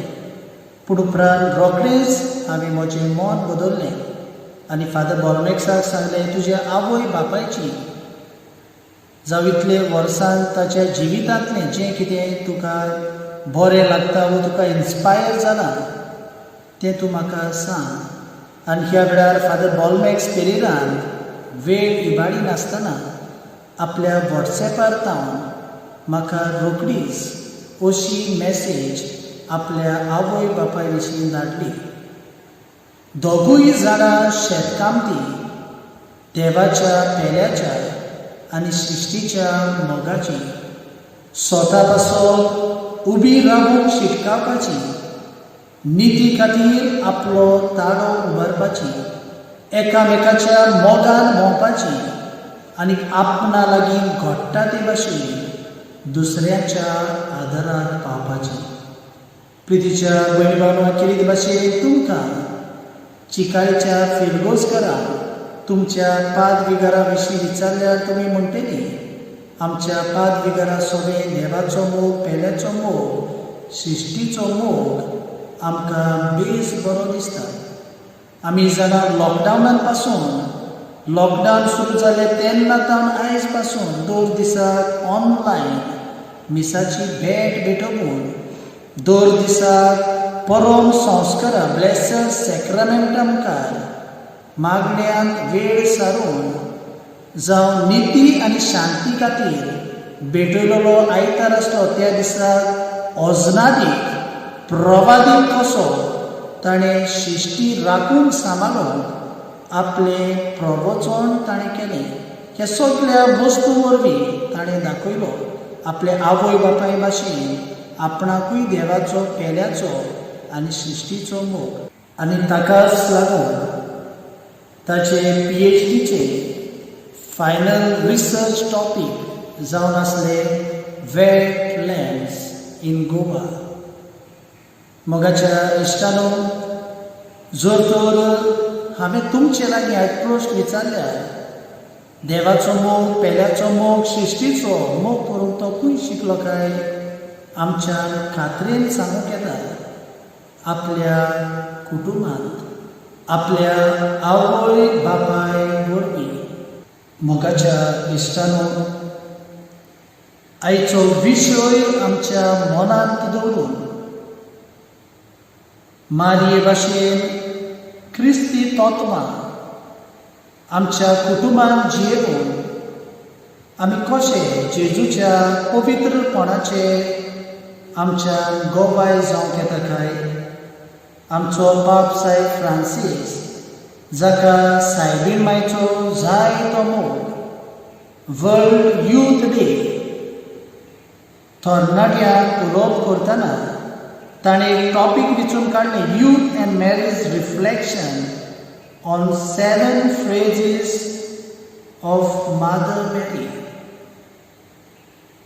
पूण उपरांत रोखडेंच हांवें म्हजें मन बदल्लें आनी फादर बॉलमॅक्साक सांगलें, तुज्या आवय बापायची जावं इतले वर्सान ताच्या जिवितांतलें जें कितें तुका बरें लागता वो तुका इन्स्पायर जालां तें तूं म्हाका सांग. आनी ह्या वेळार फादर बॉलमॅक्स पेरेरान वेळ इबाडी नासतना आपल्या वॉट्सॅपार तावन म्हाका रोखडीच अशी मॅसेज आपल्या आवय बापाय विशीं धाडली. दोगूय जाणां शेतकामती, देवाच्या पेल्याच्या आनी सृश्टीच्या मोगाची, स्वता पासत उबी रावूंक शिटकावपाची, निती खातीर आपलो ताळो उबारपाची, एकामेकाच्या मोगान भोंवपाची आनी आपणा लागीं घडटा ते भाशेन दुसऱ्याच्या आदाराक पावपाची. प्रितीच्या भयणी भावांनो, केली भाशेन तुमकां चिकाळीच्या फिरगोजकारां तुमच्या पादविगारा विशीं विचारल्यार तुमी म्हणटली, आमच्या पादविगारा सोबे देवाचो मोग, पेल्याचो मोग, सृश्टीचो मोग आमकां बेस बरो दिसता. आमी जाणां लॉकडावनान पासून, लॉकडावन सुरू जालें तेन्ना तावन आयज पासून दर दिसाक ऑनलायन मिसाची भेट भेटोवन, दर दिसाक परम संस्कारा ब्लेसड सॅक्रामेंटा मुखार मागण्यान वेळ सारून, जावं निती आनी शांती खातीर भेटयलेलो आयतार आसलो त्या दिसाक अजनादीक प्रवादीक कसो ताणें शिश्टी राखूंक सांबाळूंक आपलें प्रवचन ताणें केलें. ह्या सगल्या वस्तू वरवीं ताणें दाखयलो आपले आवय बापाय भाशेन आपणाकूय देवाचो, पेल्याचो आनी सृश्टीचो मोग. आनी ताकाच लागून ताचे पीएचडीचे फायनल रिसर्च टॉपीक जावन आसले वेटलँड्स इन गोवा. मोगाच्या इश्टानो, जर तर हांवें तुमचे लागीं आयज प्रश्न विचारल्यार, देवाचो मोग, पेल्याचो मोग, सृश्टीचो मोग करूंक तो खंय शिकलो काय, आमच्यान खात्रेन सांगूंक येता, आपल्या कुटुंबांत आपल्या आवय बापाय वरवीं. मोगाच्या इश्टानो, आयचो विशय आमच्या मनांत दवरून मारये भाशेन क्रिस्ती तत्वां आमच्या कुटुंबान जियेवन आमी कशें जेजूच्या पवित्रपणाचे आमच्या गोवाय जावंक येता काय. आमचो पाप साहेब फ्रांसीस, जाका सायबीण मायचो जायतो मोग, वर्ल्ड यूथ डे तरणाट्यांक उलोवप करतना ताणें एक टॉपीक विचून काडलें, Youth and Marriage: Reflection on Seven Phrases of Mother Mary.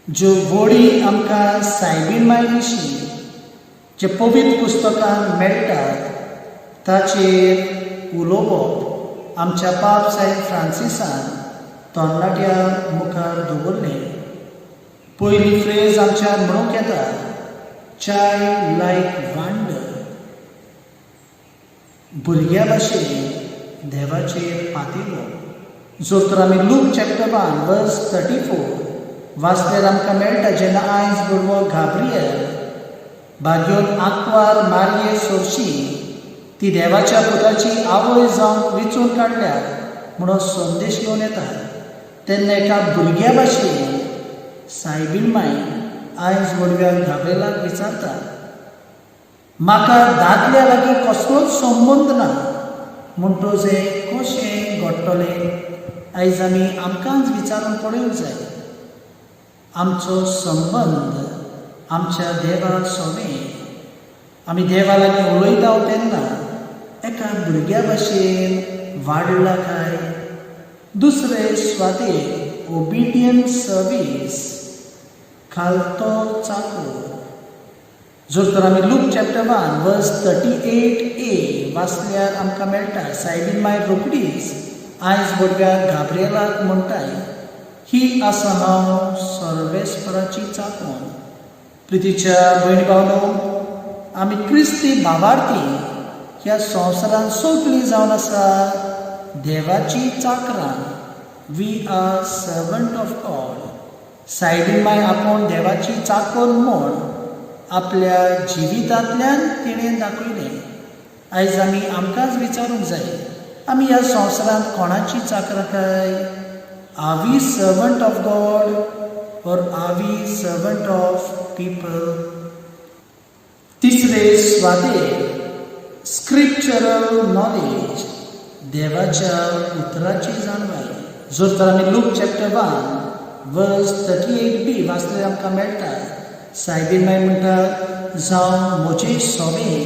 ज्यो वळी आमकां सायबीण माय विशीं जे पवित्र पुस्तकान मेळटात ताचेर उलोवप आमच्या पाप साहेब फ्रांसिसान तरणाट्या मुखार दवरलें. पयली फ्रेज आमच्या म्हणूंक येता, चायल्ड लायक वंडर, भुरग्या भाशेन देवाचेर पातिलो. जर तर आमी Luke chapter 1 verse 34 वाचल्यार आमकां मेळटा, जेन्ना आयज भुरगो घाब्रियल भाग्योन आंकवार मारये सोरशी ती देवाच्या पुताची आवय जावंक विचून काडल्या म्हणून संदेश घेवन येता, तेन्ना एका भुरग्या भाशेन सायबीण माय आयज व्हडव्या घाब्रेलाक विचारता, म्हाका दादल्या लागीं कसलोच संबंद ना, म्हणटच हें कशें घडटलें? आयज आमी आमकांच विचारून पळोवंक जाय, आमचो संबंद आमच्या देवा सोबें आमी देवा लागीं उलयता तेन्ना एका भुरग्या भाशेन वाडला काय? दुसरे स्वातेर ओबिडियंट सर्वीस, खालतो चाकोर. जर तर आमी Luke chapter 1 verse 38a वाचल्यार आमकां मेळटा, सायबीन माय रोखडीच आयज भुरग्याक गाब्रियलाक म्हणटाय, ही आसा हांव सर्वेस्पराची चाकोन. प्रितीच्या भयणी भावनो, आमी क्रिस्ती भावार्थी ह्या संवसारांत सगळीं जावन आसा देवाची चाकरां. We are servant of God. सायबीण माय आपूण देवाची चाकर म्हूण आपल्या जिवितांतल्यान तिणें दाखयलें. आयज आमी आमकांच विचारूंक जाय, आमी ह्या संवसारांत कोणाची चाकरां काय? Are we servant of God or are we servant of people? तिसरे स्वातेर स्क्रिप्चरल नॉलेज, देवाच्या उतराची जाणवाय. जर तर आमी Luke chapter 1 verse 38b वाचल्यार आमकां मेळटा, सायबीण माय म्हणटा, जावं म्हजे सोबे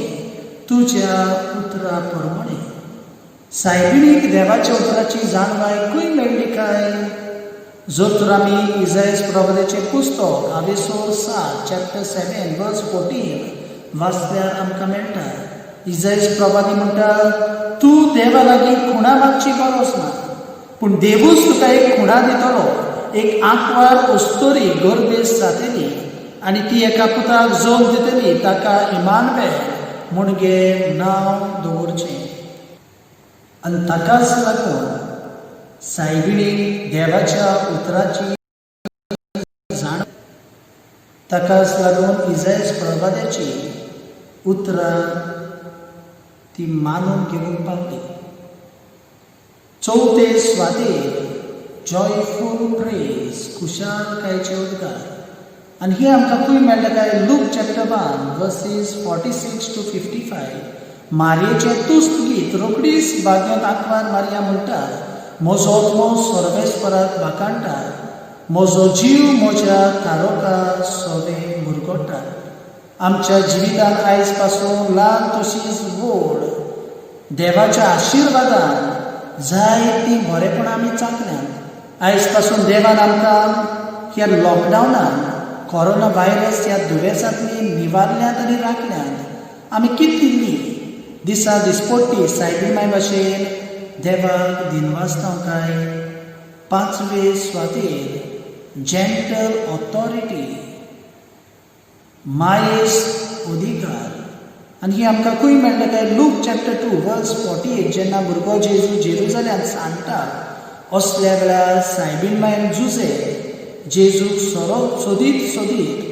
तुज्या उतरा प्रमाणे. सायबिणीक देवाच्या उतराची जाणवाय खंय मेळ्ळी काय? जर तर आमी इजायस प्रवादाचें पुस्तक आवेसो 7, चॅप्टर 7, वर्स 14 वाचल्यार आमकां मेळटा, इजायस प्रवादी म्हणटा, तूं देवा लागीं खुणा मागची गरज ना, पूण देवूच तुका एक खुणा दितलो. एक आंकवार अस्तोरी गर्भेस जातली आनी ती एका पुताक जल्म दितली, ताका इमानवेल म्हणगे नांव दवरचें. आनी ताकाच लागून सायबिणीक देवाच्या उतराची जाण, ताकाच लागून इजायस प्रवाद्याची उतरां ती मानून घेवंक पावली. चवथे स्वातेर जॉयफूल प्रेज, खुशालकायेचे उद्गार. आनी ही आमकां खंय मेळटा काय? Luke chapter 1 verses 46 to 55. मारयेचें तुस्त गीत. रोखडीच बागेंत आंकवार मारिया म्हणटा, म्हजो आत्मो सर्वेस्पराक वाखाणटा, म्हजो जीव म्हज्या तारका सोवे मुरगोटा. आमच्या जिवितांत आयज पासून ल्हान तशीच व्हड देवाच्या आशिर्वादान जायतीं बरेपणां आमी चाकल्यांत. आयज पासून देवान आमकां ह्या लॉकडावनान कोरोना व्हायरस ह्या दुयेंसांतली निवारल्यात आनी राखल्यात. आमी कितली दिसा दिसपट्टी सायबीण माय भाशेन देवाक दिनवासता काय? पांचवे स्वातेर जेंटल ऑथॉरिटी, मायेस्त अधिकार. आनी ही आमकां खंय मेळटा काय? Luke chapter 2 verse 48. जेन्ना भुरगो जेजू जेरुजाल्यांत सांडटा, असल्या वेळार सायबीण मायन जुजे जेजूक सोरोप सोदीत सोदीत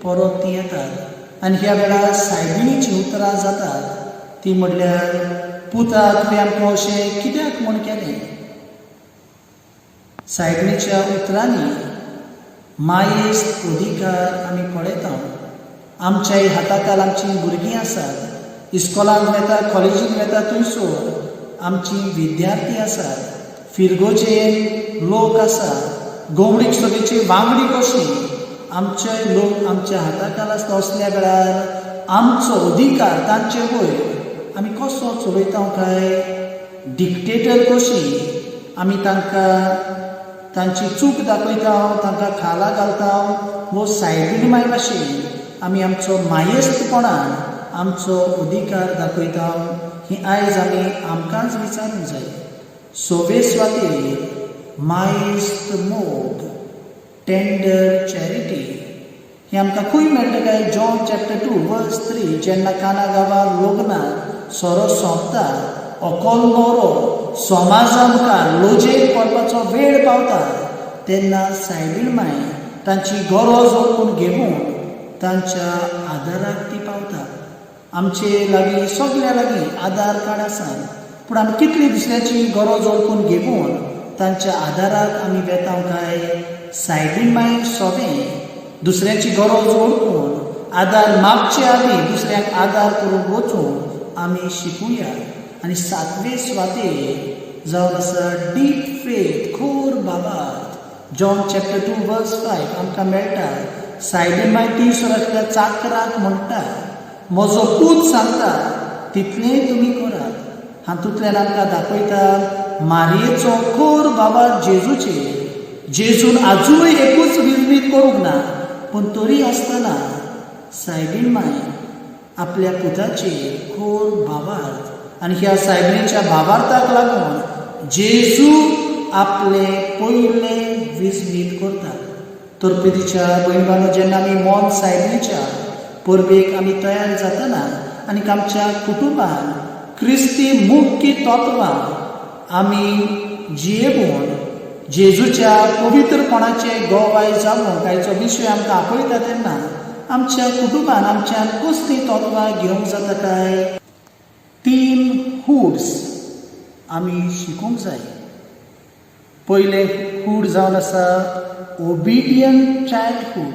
परत ती येतात आनी ह्या वेळार सायबिणीचीं उतरां जातात ती म्हणल्यार, पुता, तुवें आमकां अशें कित्याक म्हूण केलें? सायबिणीच्या उतरांनी मायेस्त अधिकार आमी पळयता. आमच्याय हाताखाल आमचीं भुरगीं आसात, इस्कोलांत वेता, कॉलेजींत वेता, थंयसर आमची विद्यार्थी आसात, फिरगोजेन लोक आसात, गोवणीक सभेची वांगडी कशी आमचे लोक आमच्या हाताखाल आसता. असल्या वेळार आमचो अधिकार तांचे वयर आमी कसो चलयता काय? डिक्टेटर कशी आमी तांकां तांची चूक दाखयता, तांकां खाला घालता, वो सायबीण माय भाशेन आमी आमचो मायेस्तपणान आमचो अधिकार दाखयता? ही आयज आमी आमकांच विचारूंक जाय. सवे स्वातेर मायेस्त मोग, टेंडर चॅरिटी. हें आमकां खंय मेळटा काय? John chapter 2 verse 3. जेन्ना काना गांवांत लग्नाक सोरो सोंपता, व्हंकल न्हवरो समाजा मुखार लजेक पडपाचो वेळ पावता, तेन्ना सायबीण माय तांची गरज वळखून घेवन तांच्या आदाराक ती पावता. आमचे लागीं सगल्या लागीं आधार कार्ड आसा, पूण आमी कितली दुसऱ्याची गरज वळखून घेवन तांच्या आदाराक आमी वेता काय? सायबीण माय सोबें दुसऱ्याची गरज वळखून आदार मागचे आदीं दुसऱ्यांक आदार करूंक वचूंक आमी शिकुया. आनी सातवे स्वातेर जावन आसा डीप फेथ, खोर भावार्थ. John chapter 2 verse 5 आमकां मेळटा, सायबीण माय थंयसर आसल्या चाकराक म्हणटा, म्हजो पूत सांगता तितलेंय तुमी करात. हातूंतल्यान आमकां दाखयता मारयेचो खोर भावार्थ जेजूचेर. जेजून आजुनूय एकूच विजमीत करूंक ना, पूण तरी आसतना सायबीण माय आपल्या पुताचेर खोर भावार्थ आनी ह्या सायबिणीच्या भावार्थाक लागून जेजू आपले पयले विजमीत करता. तर प्रितीच्या भयण भावांनो, जेन्ना आमी मोन सायबिणीच्या परबेक आमी तयार जातना आनी आमच्या कुटुंबान क्रिस्ती मुख्य तत्वां आमी जियेवन जेजूच्या पवित्रपणाचे गोवाय जावंक आयचो विशय आमकां आपयता तेन्ना आमच्या कुटुंबान आमच्यान कसलीं तत्वां घेवंक जाता काय? तीन हुड्स आमी शिकूंक जाय. पयलें हूड जावन आसा ओबिडियंट चायल्डहूड.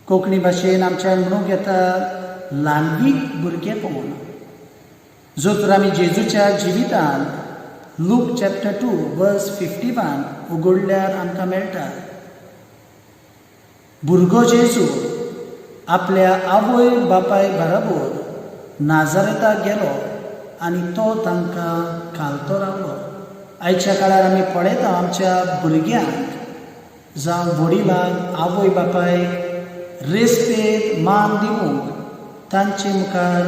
कोंकणी भाशेन आमच्यान म्हणूंक येता ल्हानवीक भुरगेपण. जर तर आमी जेजूच्या जिवितांत लूक चॅप्टर 2 वर्स 51 उगडल्यार आमकां मेळटा, भुरगो जेजू आपल्या आवय बापाय बराबर नाजारेताक गेलो आनी तो तांकां घालतो रावलो. आयच्या काळार आमी पळयता आमच्या भुरग्यांक जावं वडिलांक आवय बापायक रेस्पेद मान दिवंक तांचे मुखार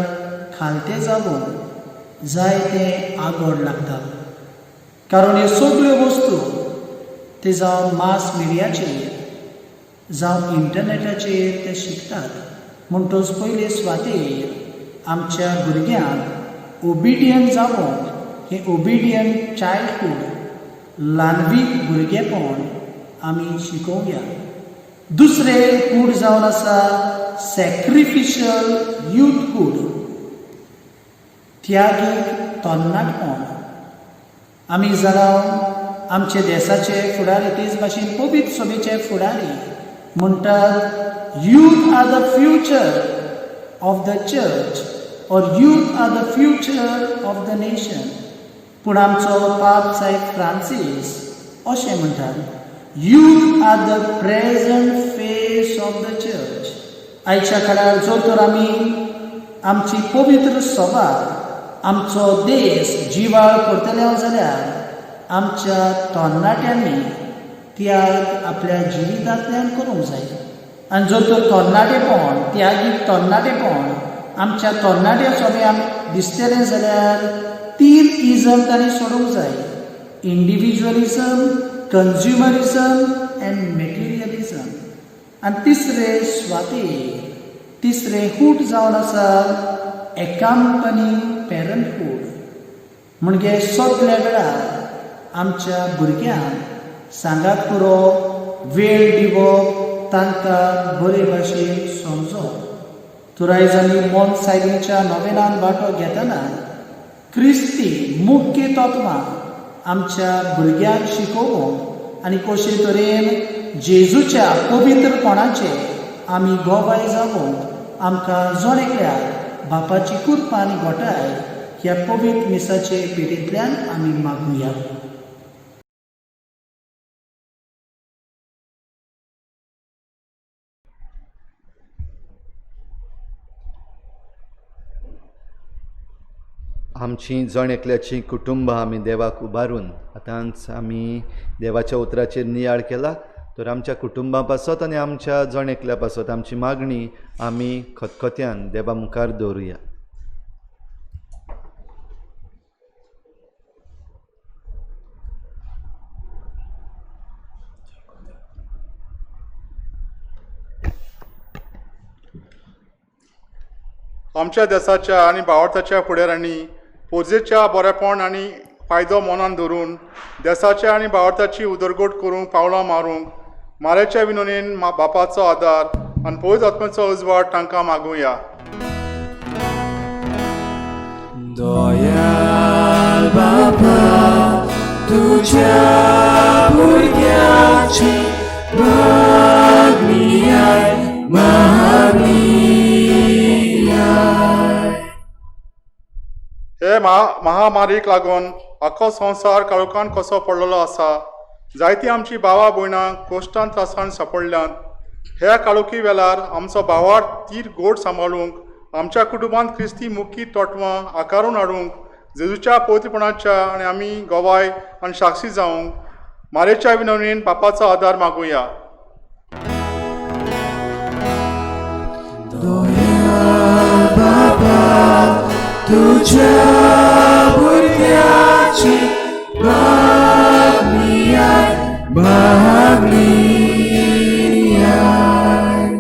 खालते जावंक जाय तें आगोड लागता. कारण ह्यो सगल्यो वस्तू ते जावं मास मिडियाचेर जावं इंटरनॅटाचेर ते शिकतात. म्हणटच पयले सुवातेर आमच्या भुरग्यांक ओबिडियंट जावंक हें ओबिडियंट चायल्डहूड ल्हानवीक भुरगेपण आमी शिकोवया. दुसरें हूड जावन आसा सॅक्रिफिशल युथहूड, त्यागीक तरणाटपण. आमी जाणां आमचे देसाचे फुडारी तेच भाशेन पवित्र सभेचे फुडारी म्हणटात youth are the future of the church or youth are the future of the nation. पूण आमचो पाप साहेब फ्रांसीस अशें म्हणटात youth are the present face of the church. आयच्या काळार जर तर आमी आमची पवित्र सभा आमचो देश जिवाळ करतले जाल्यार आमच्या तरणाट्यांनी त्याग आपल्या जिवितांतल्यान करूंक जाय. आनी जर तर तरणाटेपण त्यागीक तरणाटेपण आमच्या तरणाट्या सभ्यांक दिसतलें जाल्यार तीन इजम तांणी सोडूंक जाय, इंडिविज्युअलिजम, कन्ज्युमरिजम एंड मेटेरियलिजम. आनी तिसरे सुवातेर तिसरें हूट जावन आसा एकाम्पनींग पेरंटहूड. म्हणजे सगल्या वेळार आमच्या भुरग्यांक सांगात करप, वेळ दिवप, तांकां बरे भाशेन समजप. तर आयज आमी मोन सायबीच्या नोवेनान वांटो घेतना क्रिस्ती मुख्य तत्वां आमच्या भुरग्यांक शिकोवंक आनी कशे तरेन जेजूच्या पवित्रपणाचे आमी गोवाय जावंक आमकां जण एकल्याक बापाची कृपा आनी घोटाय ह्या पवित्र मिसाचे पेटींतल्यान आमी मागुया. आमची जण एकल्याची कुटुंबां आमी देवाक उबारून आतांच आमी देवाच्या उतराचेर नियाळ केला तर आमच्या कुटुंबा पासत आनी आमच्या जण एकल्या पासत आमची मागणी आमी खतखत्यान देवा मुखार दवरुया. आमच्या देसाच्या आनी भावार्थाच्या फुडाऱ्यांनी पोरजेच्या बरेपण आनी फायदो मनान धरून देसाच्या आनी भावार्थाची उदरगत करूंक पावलां मारूंक मारेच्या विनोदीन बापाचो आदार आनी पवित्र आत्म्याचो उजवाड तांकां मागुया. दयाळ बापा तुज्या भुरग्याची मागणी आय, मागणी आय. हे महामारीक लागून आख्खो संवसार काळोखान कसो पडलेलो आसा. जायतीं आमची भावा भयणां कोश्टान त्रासान सांपडल्यांत. ह्या काळोखी वेळार आमचो भावार्थ तीर गोड सांबाळूंक आमच्या कुटुंबांत क्रिस्ती मुखी तत्वां आकारून हाडूंक जेजूच्या पवित्रपणाच्या आनी आमी गवाय आनी साक्षी जावंक मारेच्या विनवणीन बापाचो आदार मागुया. दयाळ बापा तुज्या भुरग्याची मागणी आय, मागणी आय.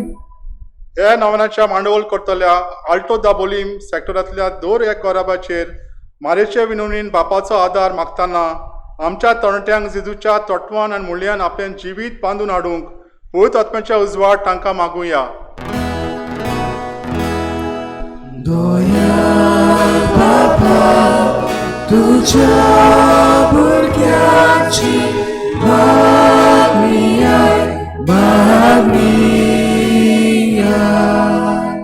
ह्या नवनाच्या मांडवल करतल्या आल्टो दाबोलीम सेक्टरांतल्या दर एक घराब्याचेर मारेचे विनवणीन बापाचो आदार मागतना आमच्या तरणाट्यांक जेजूच्या तत्वान आनी मुल्यान आपलें जिवीत बांदून हाडूंक पवित्र आत्म्याच्या उजवाड तांकां मागुया. तुझ्या भुरग्याची मागणी आयक, मागणी आयक.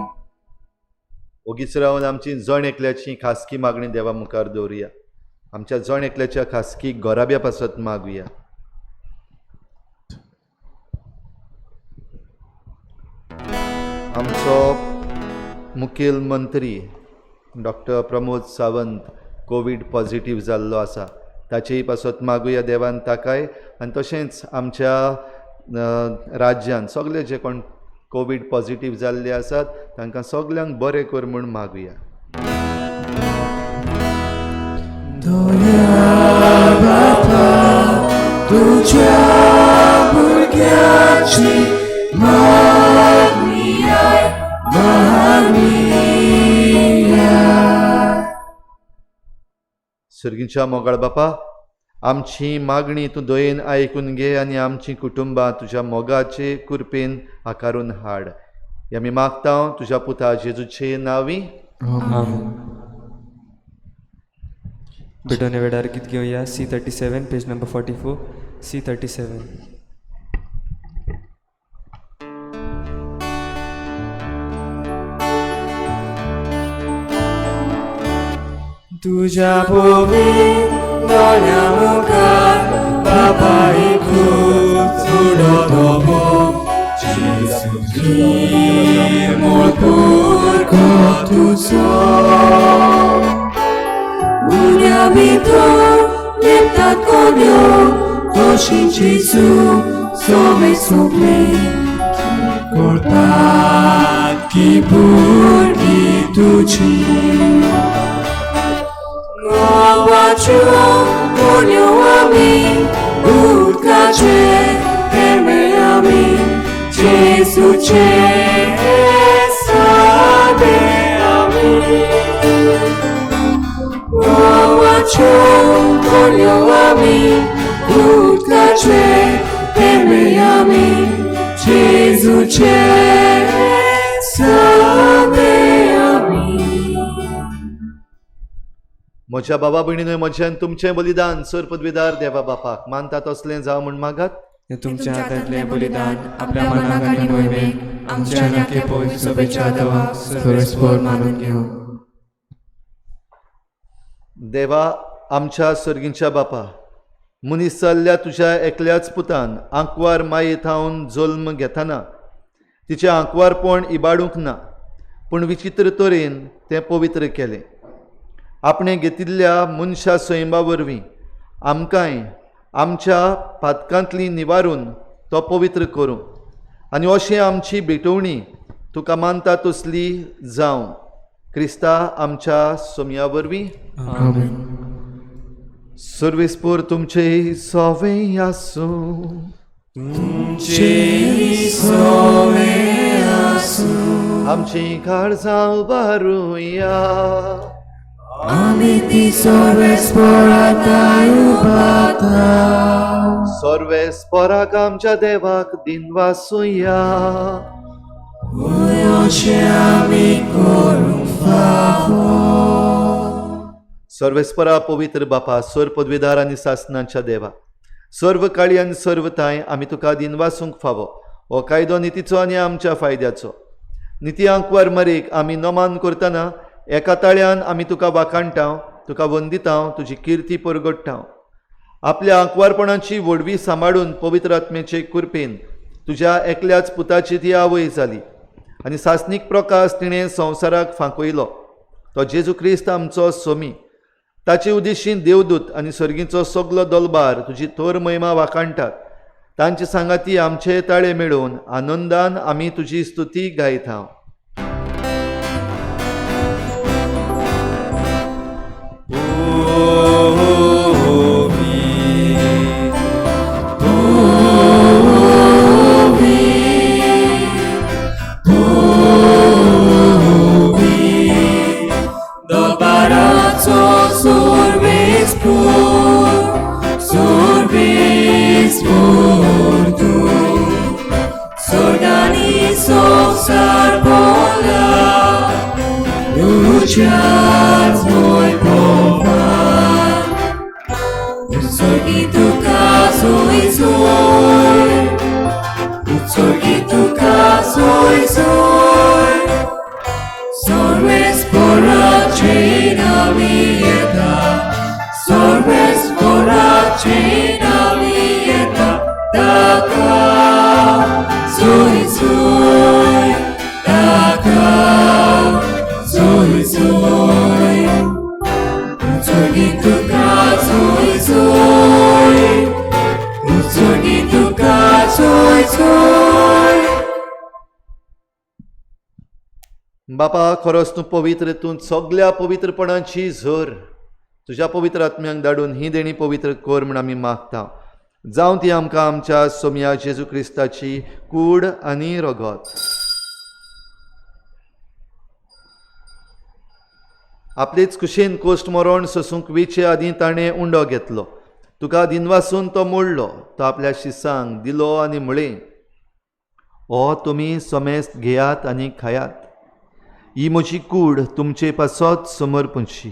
ओगीच रावन आमची जण एकल्याची खासगी मागणी देवा मुखार दवरुया. आमच्या जण एकल्याच्या खासगी गोराब्या पासत मागुया. आमचो मुखेल मंत्री doctor Pramod Sawant COVID positive जाल्लो आसा, ताचेय पासत मागुया देवान ताकाय आनी तशेंच आमच्या राज्यान सगळे जे कोण कोवीड पॉझिटीव जाल्ले आसात तांकां सगल्यांक बरें कर म्हूण मागुया. तुझ्या भुरग्याची मागणी आयक, मागणी आयक. सर्गीच्या मोगाळ बापा, आमची मागणी तूं दयेन आयकून घे आनी आमची कुटुंबां तुज्या मोगाचे कृपेन आकारून हाड. हे आमी मागता तुज्या पुता जेजूचे नांवी. बेटोने वेळार गीत घेवया C37 page number 44 C37. तुझ्या पवित्र दोळ्यां मुखार बाबा एकूच उडो धोबो जेजू मूळ पुरको तुजो उण्या भितर लिपतात कोण्यो कशी जेजू सोवे सोंपले करतात की भुरगीं तुजी Guacho, ponyo ami, utkache, perme ami, Jesu che, sabe ami. Guacho, ponyo ami, utkache, perme ami, Jesu che, sabe ami. म्हज्या बाबा भयणीनूय म्हज्यान तुमचें बलिदान सर पदवीदार देवा बापाक मानता तसलें जावं म्हूण मागात. तुमच्या हातांतलें बलिदान आपल्या मनाक आनी मोहिमेक आमच्या आनी पवित्र सभेच्या देवाक सर्वेस्पर मानून घेवं. देवा आमच्या सर्गींच्या बापा, मनीस जाल्ल्या तुज्या एकल्याच पुतान आंकवार माये थावन जल्म घेतना तिचें आंकवारपण इबाडूंक ना, पूण विचित्र तरेन तें पवित्र केलें. आपणें घेतिल्ल्या मनशा सैमा वरवीं आमकांय आमच्या पातकांतली निवारून तो पवित्र करूं आनी अशें आमची भेटवणी तुका मानता तसली जावं. क्रिस्ता आमच्या सोमया वरवीं. आमेन. सर्वेस्पर तुमचे सोवे आसूं. तुमचे सोवे आसूं. आमची काळजां उबारुया. आमी ती सर्वेस्पराक उबाता. सर्वेस्पराक आमच्या देवाक दिनवासुया. अशें आमी करूंक फावो. सर्वेस्परा पवित्र बापा, सर पदवीदार आनी सासनाच्या देवा, सर्व काळी आनी सर्व थांय आमी तुका दिनवासूंक फावो. हो कायदो नितीचो आनी आमच्या फायद्याचो. निती आंकवार मरेक आमी नमान करतना एका ताळ्यान आमी तुका वाखाणटां, तुका वंदितां, तुजी किर्ती परगट्टां. आपल्या आंकवारपणाची व्हडवी सांबाळून पवित्र आत्म्याचे कृपेन तुज्या एकल्याच पुताची ती आवय जाली आनी सासनीक प्रकाश तिणें संवसाराक फांकयलो. तो जेजू क्रिस्त आमचो सोमी. ताचे उदेशीन देवदूत आनी सर्गीचो सगलो दलबार तुजी थोर महिमा वाखाणटात. तांचे सांगाती आमचे ताळे मेळोवन आनंदान आमी तुजी स्तुती गायता. तुज्याच वैभवान. उत्सर्गी तुका सोय सोय, उत्सर्गी तुका सोय सोय, सर्वेस्पराचे नामी येता, सर्वेस्पराचे नामी येता, ताका सोय सोय, ताका सोय सोय. उत्सर्गी तुका सोय सोय, उत्सर्गी तुका सोय सोय. बापा, खरोच तूं पवित्र, तूं सगल्या पवित्रपणाची झर. तुज्या पवित्र आत्म्यांक धाडून ही देणी पवित्र कर म्हूण आमी मागता. जावं ती आमकां आमच्या सोमया जेजू क्रिस्ताची कूड आनी रगत. आपलेच कुशेन कोश्ट मरण सोसूंक वेचे आदीं ताणें उंडो घेतलो. तुका दिनवासून तो मोडलो, तो आपल्या शिसांक दिलो आनी म्हळें, हो तुमी समेस्त घेयात आनी खायात, ही म्हजी कूड तुमचे पासत समर्पणची.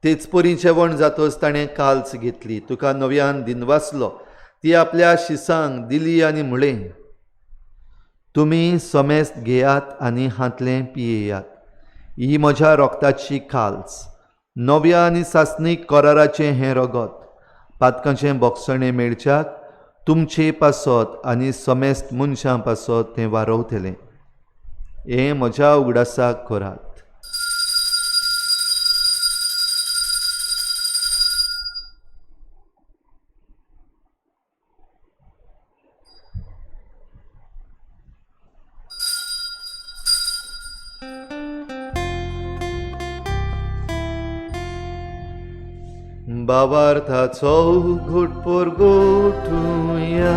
तेच परी जेवण जातच ताणें काल्च घेतली, तुका नव्यान दिनवासलो, ती आपल्या शिसांक दिली आनी म्हळें, तुमी समेस्त घेयात आनी हांतलें पियेयात, ही म्हज्या रोगताची काल्च, नव्या आनी सासणीक कराराचें हें रगत, पातकांचें बोगसणें मेळच्याक तुमचे पासत आनी समेस्त मनशां पासत तें वारवतलें. हें म्हज्या उगडासाक करात. बाबार्थाचो घुटपोर गोठुया.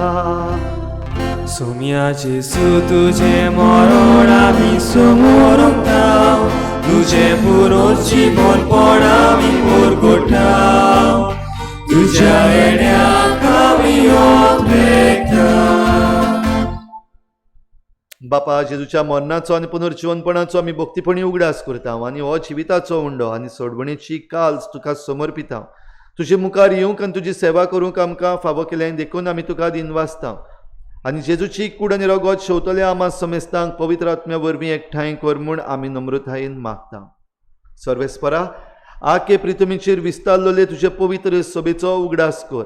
सोम्या जेसू तुजें मरण आमी समोरताव, तुजें पुरो जिवनपण आमी पुरगोठाव, तुज्या येण्याक आमी ओंपता. बापा, जेजूच्या मरणाचो आनी पुनर्जिवनपणाचो आमी भक्तीपणी उगडास करता आनी हो जिविताचो उंडो आनी सोडवणेची काल्स तुका समर्पिता. तुजे मुखार येवंक आनी तुजी सेवा करूंक आमकां फावो केलें देखून आमी तुका दिनवासता. आनी जेजूची कूड आनी रगत शेवतले आमा समेस्तांक पवित्र आत्म्या वरवीं एकठांय कर म्हूण आमी नम्रतायेन मागता. सर्वेस्परा, आके प्रितमीचेर विस्तारलेले तुजे पवित्र सभेचो उगडास कर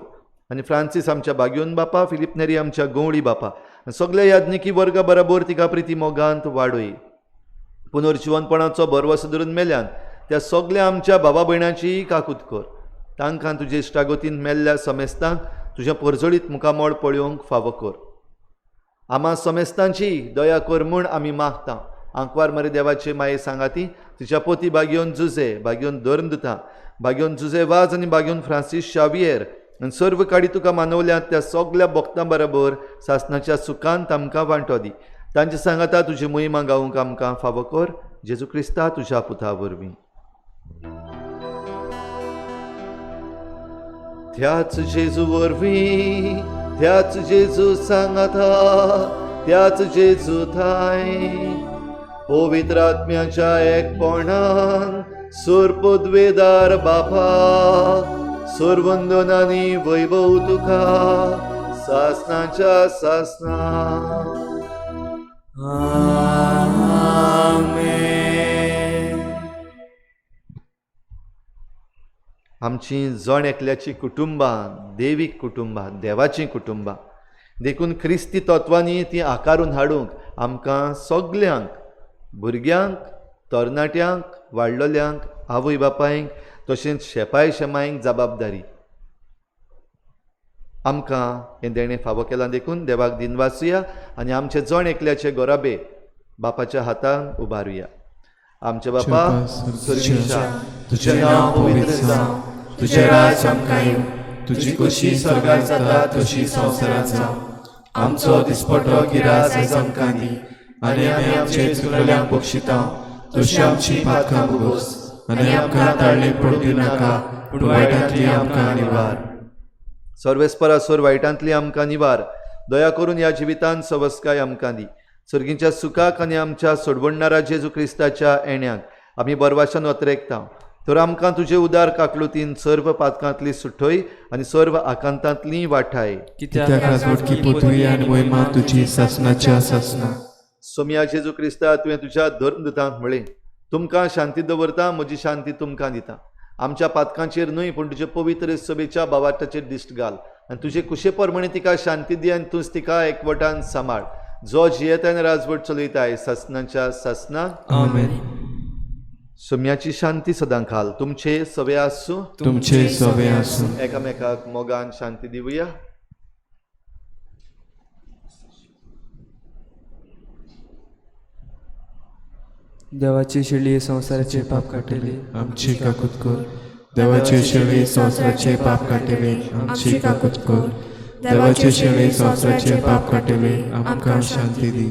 आनी फ्रांसीस आमच्या बाग्योन बापा, फिलीप नेरी आमच्या गवळी बापा, सगल्या याज्ञिकी वर्गा बराबर तिका प्रिती मोगांत वाडय. पुनर्जिवनपणाचो भरवसो धरून मेल्यान त्या सगल्या आमच्या बाबा भयणांची काकूत कर. तांकां तुजे इश्टागतीन मेल्ल्या समेस्तांक तुजें परजळीत मुखामळ पळोवंक फावो कर. आमा समेस्तांची दया कर म्हूण आमी मागता. आंकवार मरे देवाचे माये सांगाती तिच्या पोती बागयोन जुजे, बागयोन धर्मदुता, बागयोन जुजे वाज आनी बागयोन फ्रांसीस शावियर आनी सर्व काडी तुका मानवल्यात त्या सगल्या भक्तां बराबर सासणाच्या सुखान तांकां वांटो दी. तांचे सांगाता तुजी मोहिमा गावंक आमकां फावो कर. जेजू क्रिस्ता तुज्या पुता वरवीं. त्याच जेजू वरवीं, त्याच जेजू सांगाता, त्याच जेजू थांय पवित्र आत्म्याच्या एकपणान सुरपदवेदार बापा, सुरवंदन आनी वैभव तुका सासणाच्या सासणा. आमेन. आमची जण एकल्याची कुटुंबां देवीक कुटुंबां, देवाचीं कुटुंबां, देखून क्रिस्ती तत्वांनी ती आकारून हाडूंक आमकां सगल्यांक, भुरग्यांक, तरणाट्यांक, वाडलोल्यांक, आवय बापायंक तशेंच शेपाय शेमायंक जबाबदारी. आमकां हें देणें फावो केलां देखून देवाक दिनवासुया आनी आमचे जण एकल्याचे गोराबे बापाच्या हातान उबारुया. आमच्या बापा सर्वेशा, तुजें नांव पवित्र जावं, तुजें राज आमकां येवं, तुजी खोशी स्वर्गार जाता तशी संवसारांत जावं. आमचो दिसपटो गिरास आयज आमकां दी आनी आमी आमचे चुकलेल्यांक बक्षिता तशी आमची पातकां भोगोस आनी आमकां ताळणे पडूंक दिवनाका पूण वायटांतली आमकां निवार. सर्वेस्परासोर वायटांतली आमकां निवार. दया करून ह्या जिवितांत सवस्काय आमकां दी. सर्गींच्या सुखाक आनी आमच्या सोडवणणारा जेजू क्रिस्ताच्या येण्याक आमी बरवाशान अत्रेकता. तर आमकां तुजे उदार काकलुतीन सर्व पातकांतली सुठय आनी सर्व आकांतांतली वाठाय. कित्याक राजवटकी पृथ्वी आनी मोहिमा तुजी सासणाच्या सासणा. सोमया जेजू क्रिस्ता, तुवें तुज्या धर्मदूतांक म्हळें, तुमकां शांती दवरता, म्हजी शांती तुमकां दिता. आमच्या पातकांचेर न्हय पूण तुजे पवित्र सभेच्या बावाटाचेर दिश्ट घाल आनी तुजे कुशे प्रमाणे तिका शांती दी आनी तूंच तिका एकवटान सांबाळ, जो जियेता आनी राजवट चलयताय सासणाच्या सासणा. आमेन. सोम्याची शांती सदां खाल तुमचे सवे आसूं. तुमचे सवे आसूं. एकामेकाक मोगान शांती दिवया. देवाची शेळी संवसाराचे पाप काडटली, आमची काकूत कर. देवाची शेळी संवसाराचे पाप काडटली, आमची काकूत कर. देवाची शेळी संवसाराचे पाप काडटली, आमकां शांती दी.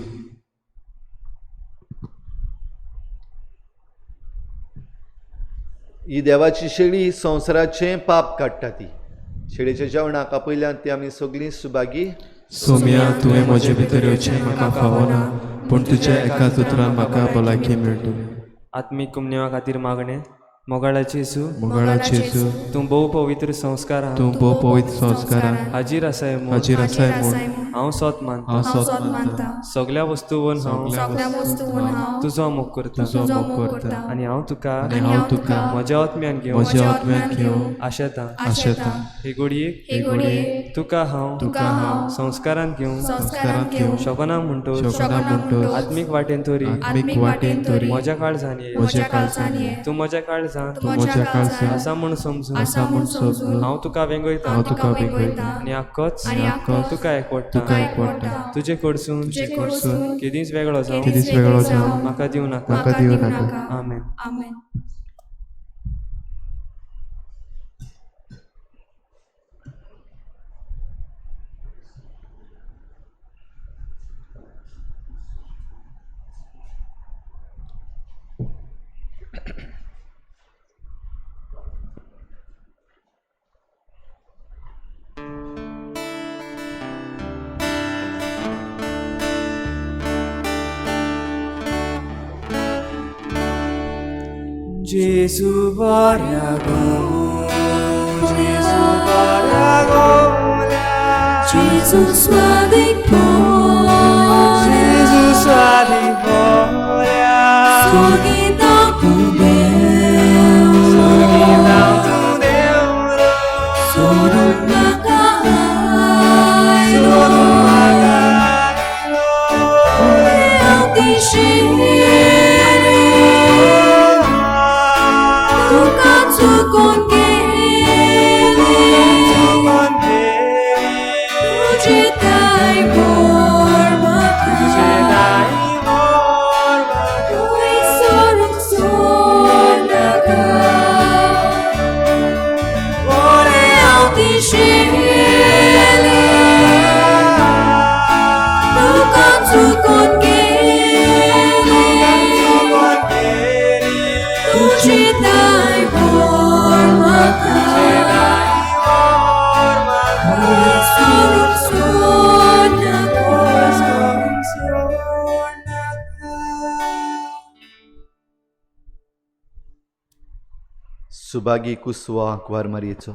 ही देवाची शेळी संवसाराचें पाप काडटा. ती शेळीच्या जेवणाक आपयल्यान ती आमी सगळीं सुभागी. सोम्या, तुवें म्हजे भितर येवचें म्हाका फावना, पूण तुज्या एकाच उतरान म्हाका भलायकी मेळटली. आत्मीक कुमनेवा खातीर मागणें. मोगाळाचे जेजू, मोगाळाचे जेजू, तूं भोव पवित्र संस्कारान, तूं भोव पवित्र संस्कारान हाजीर आसाय म्हूण, हाजीर आसाय म्हूण हांव सोत मानता. हांव सोत मानता. सगल्या वस्तूवन हांव तुजो मोग करता, तुजो मोग करता आनी हांव तुका, आनी हांव तुका म्हज्या आत्म्यान घेवन, म्हज्या आत्म्यान घेवन आशेता, आशेता. हे घडयेक तुका हांव, तुका हांव संस्कारांत घेवन, संस्कारांत घेवन शकना म्हणटो, शकना म्हणटो आत्मीक वाटेन तरी, आत्मीक वाटेन तरी म्हज्या काळजान ये, म्हज्या काळजान ये, तूं म्हज्या काळजान, तूं म्हज्या काळजान आसा म्हूण समजून, आसा म्हूण समजून हांव तुका वेंगयता, हांव तुका वेंगयता आनी आक्कोच, आनी आक्कोच तुका एकवटता, तुका एकवटता. तुजे कडसून, तुजे कडसून केदींच वेगळो जावं, केदींच वेगळो जावं म्हाका दिवं नाका, म्हाका दिवं नाका. आमेन. आमेन. Jesu बऱ्या गो, Jesu बऱ्या गोल्या, Jesu स्वादीक पोल्या, Jesu स्वादीक पोल्या, स्वर्गीता तूं देव, स्वर्गीता तूं देव, सोडूंक नाका आयलो, सोडूंक नाका आयलो, हांव दिशिल्लें तुका चुकोन गेलें, चुकोन गेलें, तुजें दायमोर म्हाका, तुजें दायमोर म्हाका, तुवें सोडूंक सोडनाका, बरें हांव दिशिल्लें तुका चुकोन गेलें, चुकोन गेलें, तुजें दायमोर म्हाका, तुजें दायमोर म्हाका, तुवें सोडूंक सोडनाका. सोडूंक सोडनाका. सुभागी कुसवो आंकवार मारयेचो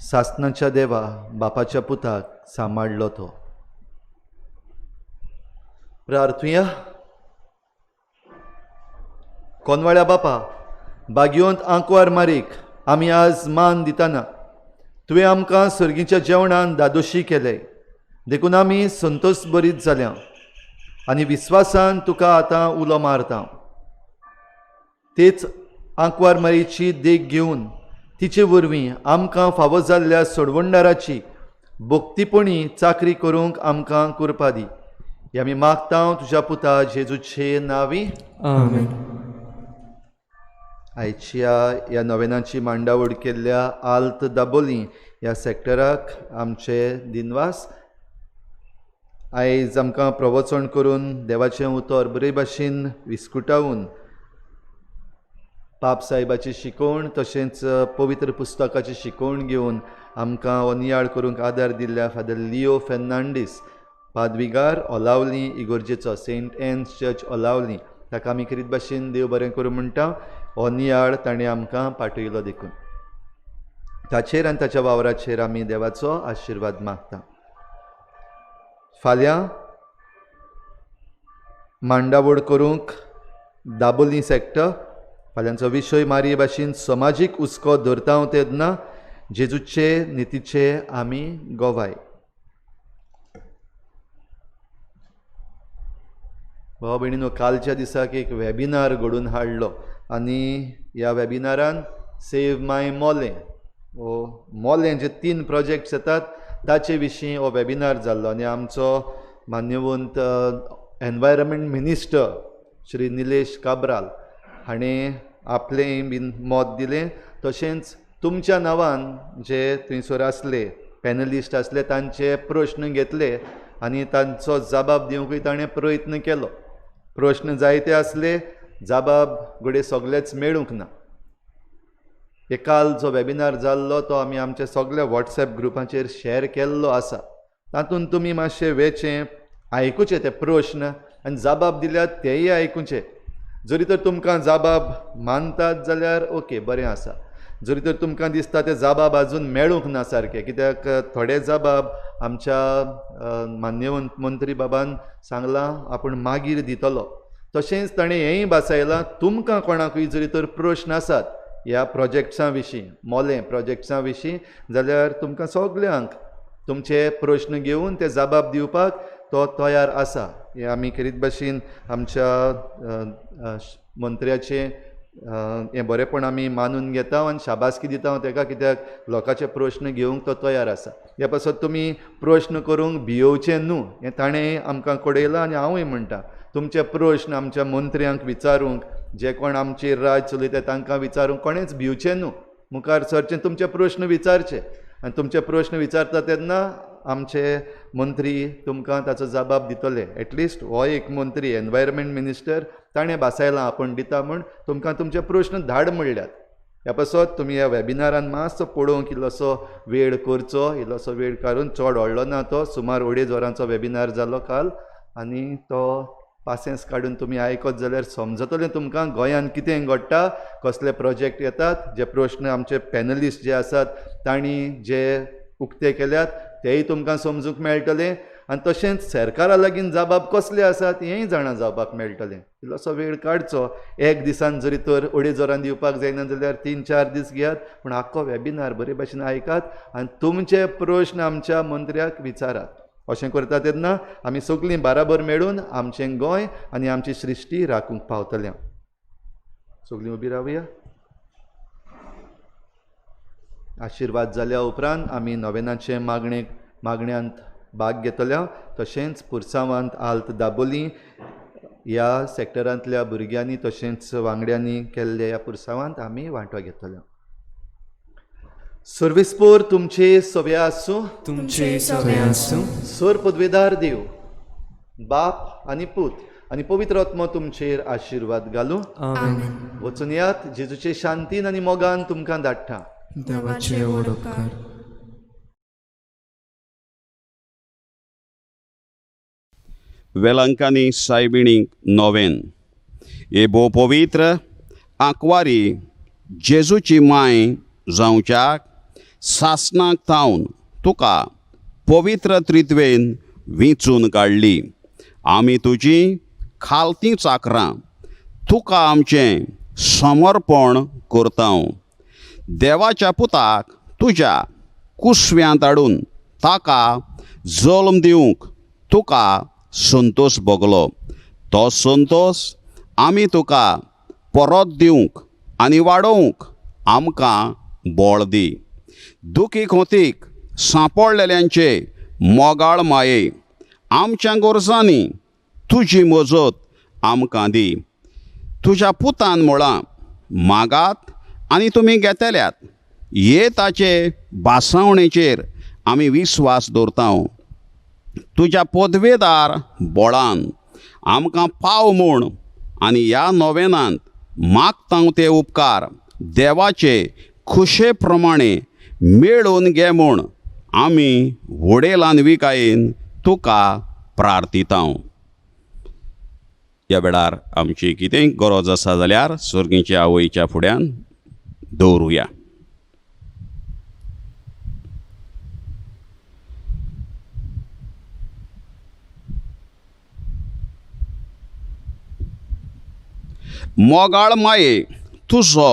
सासणाच्या देवा बापाच्या पुताक सांबाळ्ळो तो. प्रार्थुया. कोनवाळ्या बापा, बागयोंत आंकवार मारीक आमी आज मान दितना तुवें आमकां सर्गीच्या जेवणान दादोशी केले, देखून आमी संतोश बरीत जाल्या आनी विस्वासान तुका आतां उलो मारता. तेच आंकवार मारीची देख घेवन तिचे वरवीं आमकां फावो जाल्ल्या सोडवणदाराची भक्तीपणी चाकरी करूंक आमकां कृपा दी. हे आमी मागता तुज्या पुता जेजूचे नांवी. आमेन. आयच्या ह्या नोवेनाची मांडावळ केल्ल्या आल्त दाबोली ह्या सॅक्टराक आमचे दिनवास. आयज आमकां प्रवचन करून देवाचें उतर बरे भाशेन विस्कुटावन पाप साहेबाची शिकवण तशेंच पवित्र पुस्तकाची शिकवण घेवन आमकां हो नियाळ करूंक आदार दिल्ल्या फादर लियो फेर्नांडीस पादविगार ओलावली इगोर्जेचो सेंट एन्स चर्च ओलावली ताका आमी खेरीत भाशेन देव बरें करूं म्हणटा. हो नियाळ ताणें आमकां पाठयलो देखून ताचेर आनी ताच्या वावराचेर आमी देवाचो आशिर्वाद मागता. फाल्यां मांडावड करूंक दाबोली सेक्टर फाल्यांचो विशय मारये भाशेन समाजीक हुस्को धरता तेन्ना जेजूचे नितीचे आमी गोवाय. भाव भयणीनो, कालच्या दिसाक एक वेबिनार घडोवन हाडलो आनी ह्या वेबिनारान सेव माय मोलें हो मोलें जे 3 प्रोजेक्ट्स येतात ताचे विशीं हो वेबिनार जाल्लो आनी आमचो मान्यवंत एनवायरमेंट मिनिस्टर श्री निलेश काब्राल हाणें आपलें बीन मत दिलें. तशेंच तुमच्या नांवान जे थंयसर आसले पॅनलिस्ट आसले तांचे प्रश्न घेतले आनी तांचो जबाब दिवंकूय ताणें प्रयत्न केलो. प्रश्न जायते आसले, जबाब घडये सगळेच मेळूंक ना. हे काल जो वेबिनार जाल्लो तो आमी आमच्या सगळ्या वॉट्सएप ग्रुपाचेर शेअर केल्लो आसा. तातूंत तुमी मातशें वेचें आयकुचें ते प्रश्न आनी जबाब दिल्यात तेय आयकुचे. जरी तर तुमकां जबाब मानतात जाल्यार ओके बरें आसा, जरी तर तुमकां दिसता ते जबाब आजून मेळूंक ना सारके, कित्याक थोडे जबाब आमच्या मान्यवंत मंत्री बाबान सांगलां आपूण मागीर दितलो. तशेंच ताणें हेंय भासायलां तुमकां कोणाकूय जरी तर प्रश्न आसात ह्या प्रोजेक्ट्सां विशीं मोलें प्रोजेक्ट्सां विशीं जाल्यार तुमकां सगल्यांक तुमचे प्रश्न घेवन ते जबाब दिवपाक तो तयार आसा. हें आमी खेरीत भाशेन आमच्या मंत्र्याचें हें बरेंपण आमी मानून घेता आनी शाबासकी दिता ताका, कित्याक लोकांचे प्रश्न घेवंक तो तयार आसा. ह्या पासत तुमी प्रश्न करूंक भियोवचें न्हू हें ताणें आमकां कळयलां आनी हांवूय म्हणटा तुमचे प्रश्न आमच्या मंत्र्यांक विचारूंक, जे कोण आमचेर राज चलयता तांकां विचारूंक कोणेंच भिवचें न्हू. मुखार सरचें तुमचे प्रश्न विचारचे आनी तुमचे प्रश्न विचारता तेन्ना आमचे मंत्री तुमकां ताचो जबाब दितले. एटलिस्ट हो एक मंत्री एनवायरमेंट मिनिस्टर ताणें भासायलां आपूण दिता म्हूण तुमकां तुमचे प्रश्न धाड म्हणल्यात. ह्या पासत तुमी ह्या वेबिनारान मातसो पळोवंक इल्लोसो वेळ करचो, इल्लोसो वेळ काडून, चड व्हडलो ना तो, सुमार 2.5 वरांचो वेबिनार जालो काल आनी तो पासेंस काडून तुमी आयकत जाल्यार समजतलें तुमकां गोंयांत कितें घडटा, कसले प्रोजेक्ट येतात, जे प्रश्न आमचे पॅनलिस्ट जे आसात तांणी जे उक्ते केल्यात तेय तुमकां समजूंक मेळटलें आनी तशेंच सरकारा लागीं जबाब कसले आसात हेंय जाणा जावपाक मेळटलें. इल्लोसो वेळ काडचो, एक दिसान जरी तर 2.5 वरां दिवपाक जायना जाल्यार 3-4 दीस घेयात, पूण आख्खो वेबिनार बरे भाशेन आयकात आनी तुमचे प्रश्न आमच्या मंत्र्याक विचारात. अशें करता तेन्ना आमी सगळीं बाराबर मेळून आमचें गोंय आनी आमची सृश्टी राखूंक पावतले. सगळीं उबी रावया. आशिर्वाद जाल्या उपरांत आमी नोवेनाचे मागण्यांत भाग घेतल्या. तशेंच पुरसांवांत आल्त दाबोली ह्या सेक्टरांतल्या भुरग्यांनी तशेंच वांगड्यांनी केल्ल्या ह्या पुरसांवांत आमी वांटो घेतल्या. सर्वेस्पोर तुमचे सव्या आसूं, तुमचे सव्या आसूं. सर पदवेदार देव बाप आनी पूत आनी पवित्र आत्मो तुमचेर आशिर्वाद घालूं. आमेन. वचून यात, जेजूचे शांतीन आनी मोगान तुमकां धाडटा. देवाचे व्हड उपकार. वेलंकांनी सायबिणीक नोवेन हे भोव पवित्र आंकवारी जेजूची माय जावच्याक सासणाक थावन तुका पवित्र त्रित्वेन विंचून काडली. आमी तुजी खालती चाकरां तुका आमचें समर्पण करता. देवाच्या पुताक तुज्या कुसव्यांत हाडून ताका जल्म दिवंक तुका संतोष भोगलो. तो संतोष आमी तुका परत दिवंक आनी वाडोवंक आमकां बळ दी. दुखी खोतीक सांपडलेल्यांचे मोगाळ माये आमच्या गरजांनी तुजी मजत आमकां दी. तुज्या पुतान म्हळां मागात आनी तुमी घेतल्यात हे ताचे भासावणेचेर आमी विस्वास दवरता. तुज्या पदवेदार बोळान आमकां पाव म्हूण आनी ह्या नोवेनांत मागता ते उपकार देवाचे खुशे प्रमाणे मेळोवन घे म्हूण आमी व्हडेलान विकायेन तुका प्रार्थिता. ह्या वेळार आमची कितेंय गरज आसा जाल्यार सर्गीच्या आवयच्या फुड्यान दवरुया. मोगाळ माये, तुजो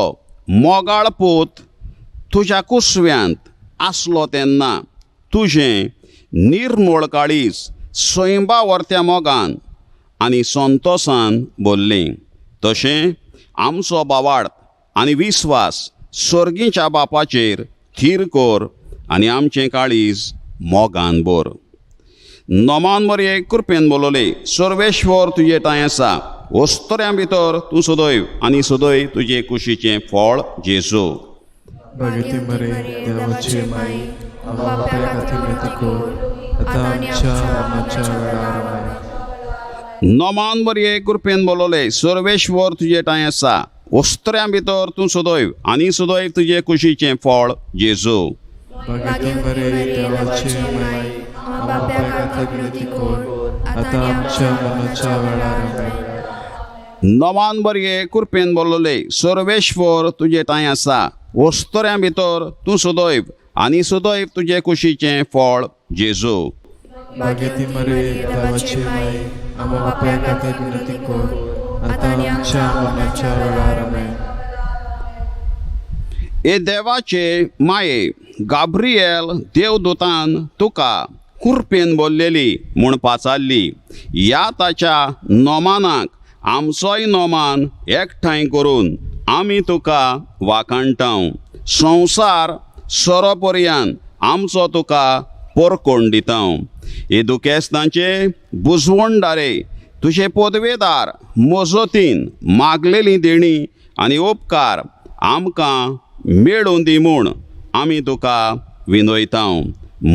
मोगाळ पूत तुज्या कुसव्यांत आसलो तेन्ना तुजें निर्मळ काळीज सैंबा वर्त्या मोगान आनी संतोसान बोल्लें. तशें आमचो बावाड आनी विस्वास सर्गीच्या बापाचेर थीर कर आनी आमचें काळीज मोगान भर. नोमान मरये कृपेन बोलवले, सर्वेश्वर तुजे ठांय आसा, वस्तऱ्यां भितर तूं सदैव आनी सदैव तुजे कुशीचें फळ जेजू. भाग्यवती मरिये, देवाची माई, आमकां पाप्या खातीर विनंती कर, आतां आमच्या मरणाच्या वेळार. आमेन. नोमान मरये कृपेन बोलवले, सर्वेश्वर तुजे ठांय आसा, वस्त्र्यां भितर तूं सदैव आनी सदैव तुजे कुशीचें फळ जेजू. भाग्यवती मरिये, देवाची माई, आमकां पाप्या खातीर विनंती कर, आतां आमच्या मरणाच्या वेळार. आमेन. नोमान मरये कृपेन बोलवले, सर्वेश्वर तुजे ठांय आसा, वस्तऱ्यां भितर तूं सदैव आनी सदैव तुजे कुशीचें फळ जेजू. भाग्यवती मरिये, देवाची माई, आमकां पाप्या खातीर विनंती कर, आतां आमच्या मरणाच्या वेळार. आमेन. हे देवाचे माये, गाब्रिएल देवदूतान तुका कुरपेन बोल्लेली म्हूण पाचारली, ह्या ताच्या नोमानाक आमचोय नोमान एकठांय करून आमी तुका वाखाणटाव. संवसार सोरोपर्यान आमचो तुका पोरकोण दिता. हे दुखेस्तांचे बुजवणदारे, तुजे पदवेदार मजतीन मागलेली देणी आनी उपकार आमकां मेळून दी म्हूण आमी तुका विनयता.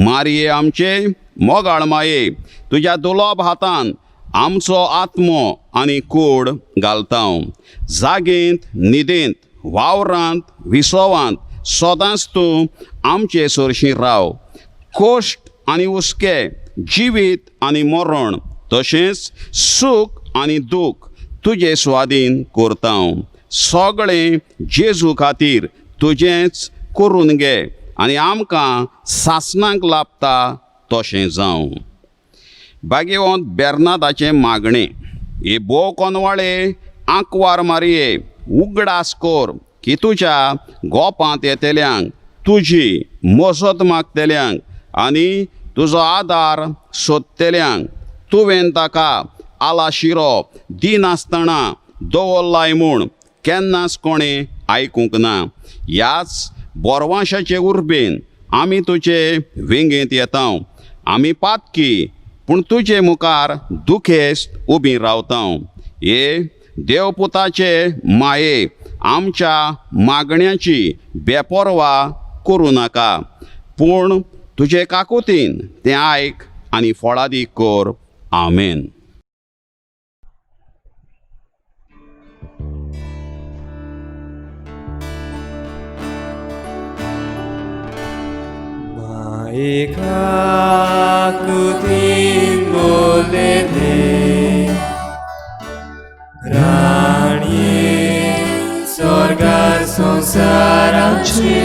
मारये आमचे मोगाळ माये, तुज्या दुलोब हातान आमचो आत्मो आनी कूड घालता. जागेंत, न्हिदेंत, वावरांत, विसवांत सदांच तूं आमचे सरशीं राव. कश्ट आनी हुस्के, जिवीत आनी मरण, तशेंच सूख आनी दूख तुजे स्वाधीन करता. सगळें जेजू खातीर तुजेंच करून घे आनी आमकां सासणाक लाभता तशें जावं. भाग्यवंत बेर्नादाचें मागणें. हे भोव कोनवाळे आंकवार मारये, उगडास कर की तुज्या गोपांत येतल्यांक, तुजी मजत मागतल्यांक आनी तुजो आदार सोदतल्यांक तुवें ताका आलाशिरो दिनासतना दवरलाय म्हूण केन्नाच कोणें आयकूंक ना. ह्याच बोरवांशाचे उर्बेन आमी तुजे वेंगेंत येता. आमी पातकी पूण तुजे मुखार दुखेस्त उबी रावता. हे देवपुताचे माये, आमच्या मागण्याची बेपर्वा करूं नाका, पूण तुजे काकुतीन तें आयक आनी फळादीक कर. आमेन. काकुतीन बोलले राणये स्वर्गार संवसाराचे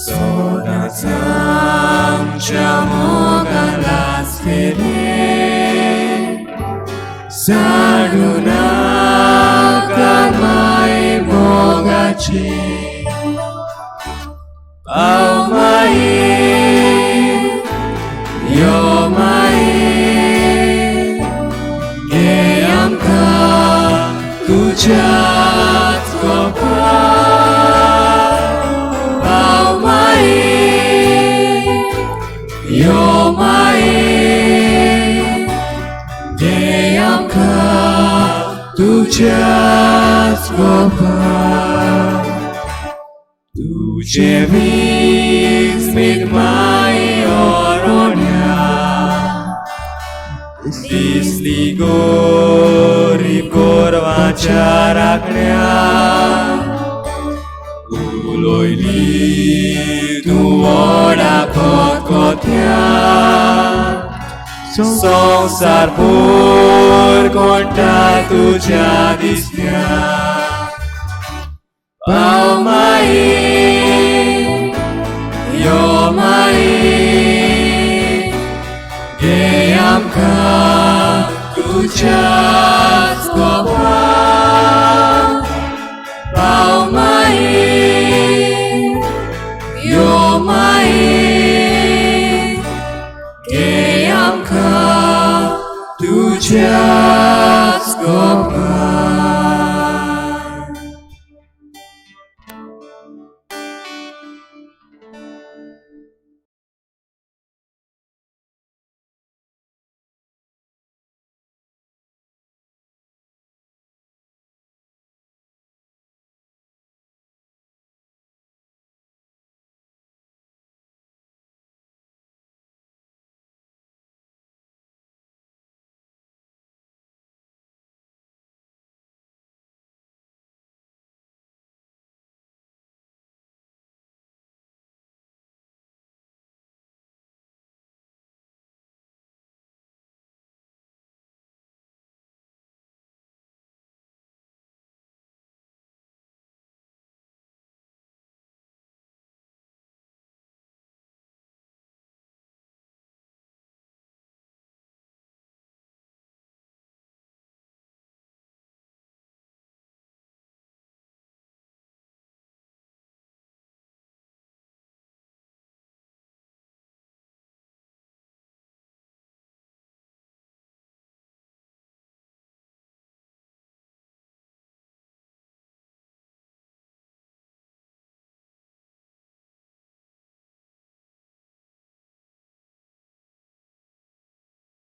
सदांच आमच्या मोगान लासलेले साडू नाका माय मोगाची पाव माये यो माये घे आमकां तुज्याच गोपार पाव माये यो माये घे आमकां तुज्याच गोपार तुझे वीज माय ओरोने दिसली गोरी गोरवाच्या राखण्या उलयली तूं व्हडा खतखत्या संवसार भर कोणता तुज्या दिसल्या पाव माई यो माई घे आमकां तुज्याच गोपां पाव माई यो माई घे आमकां तुज्याच गोपां.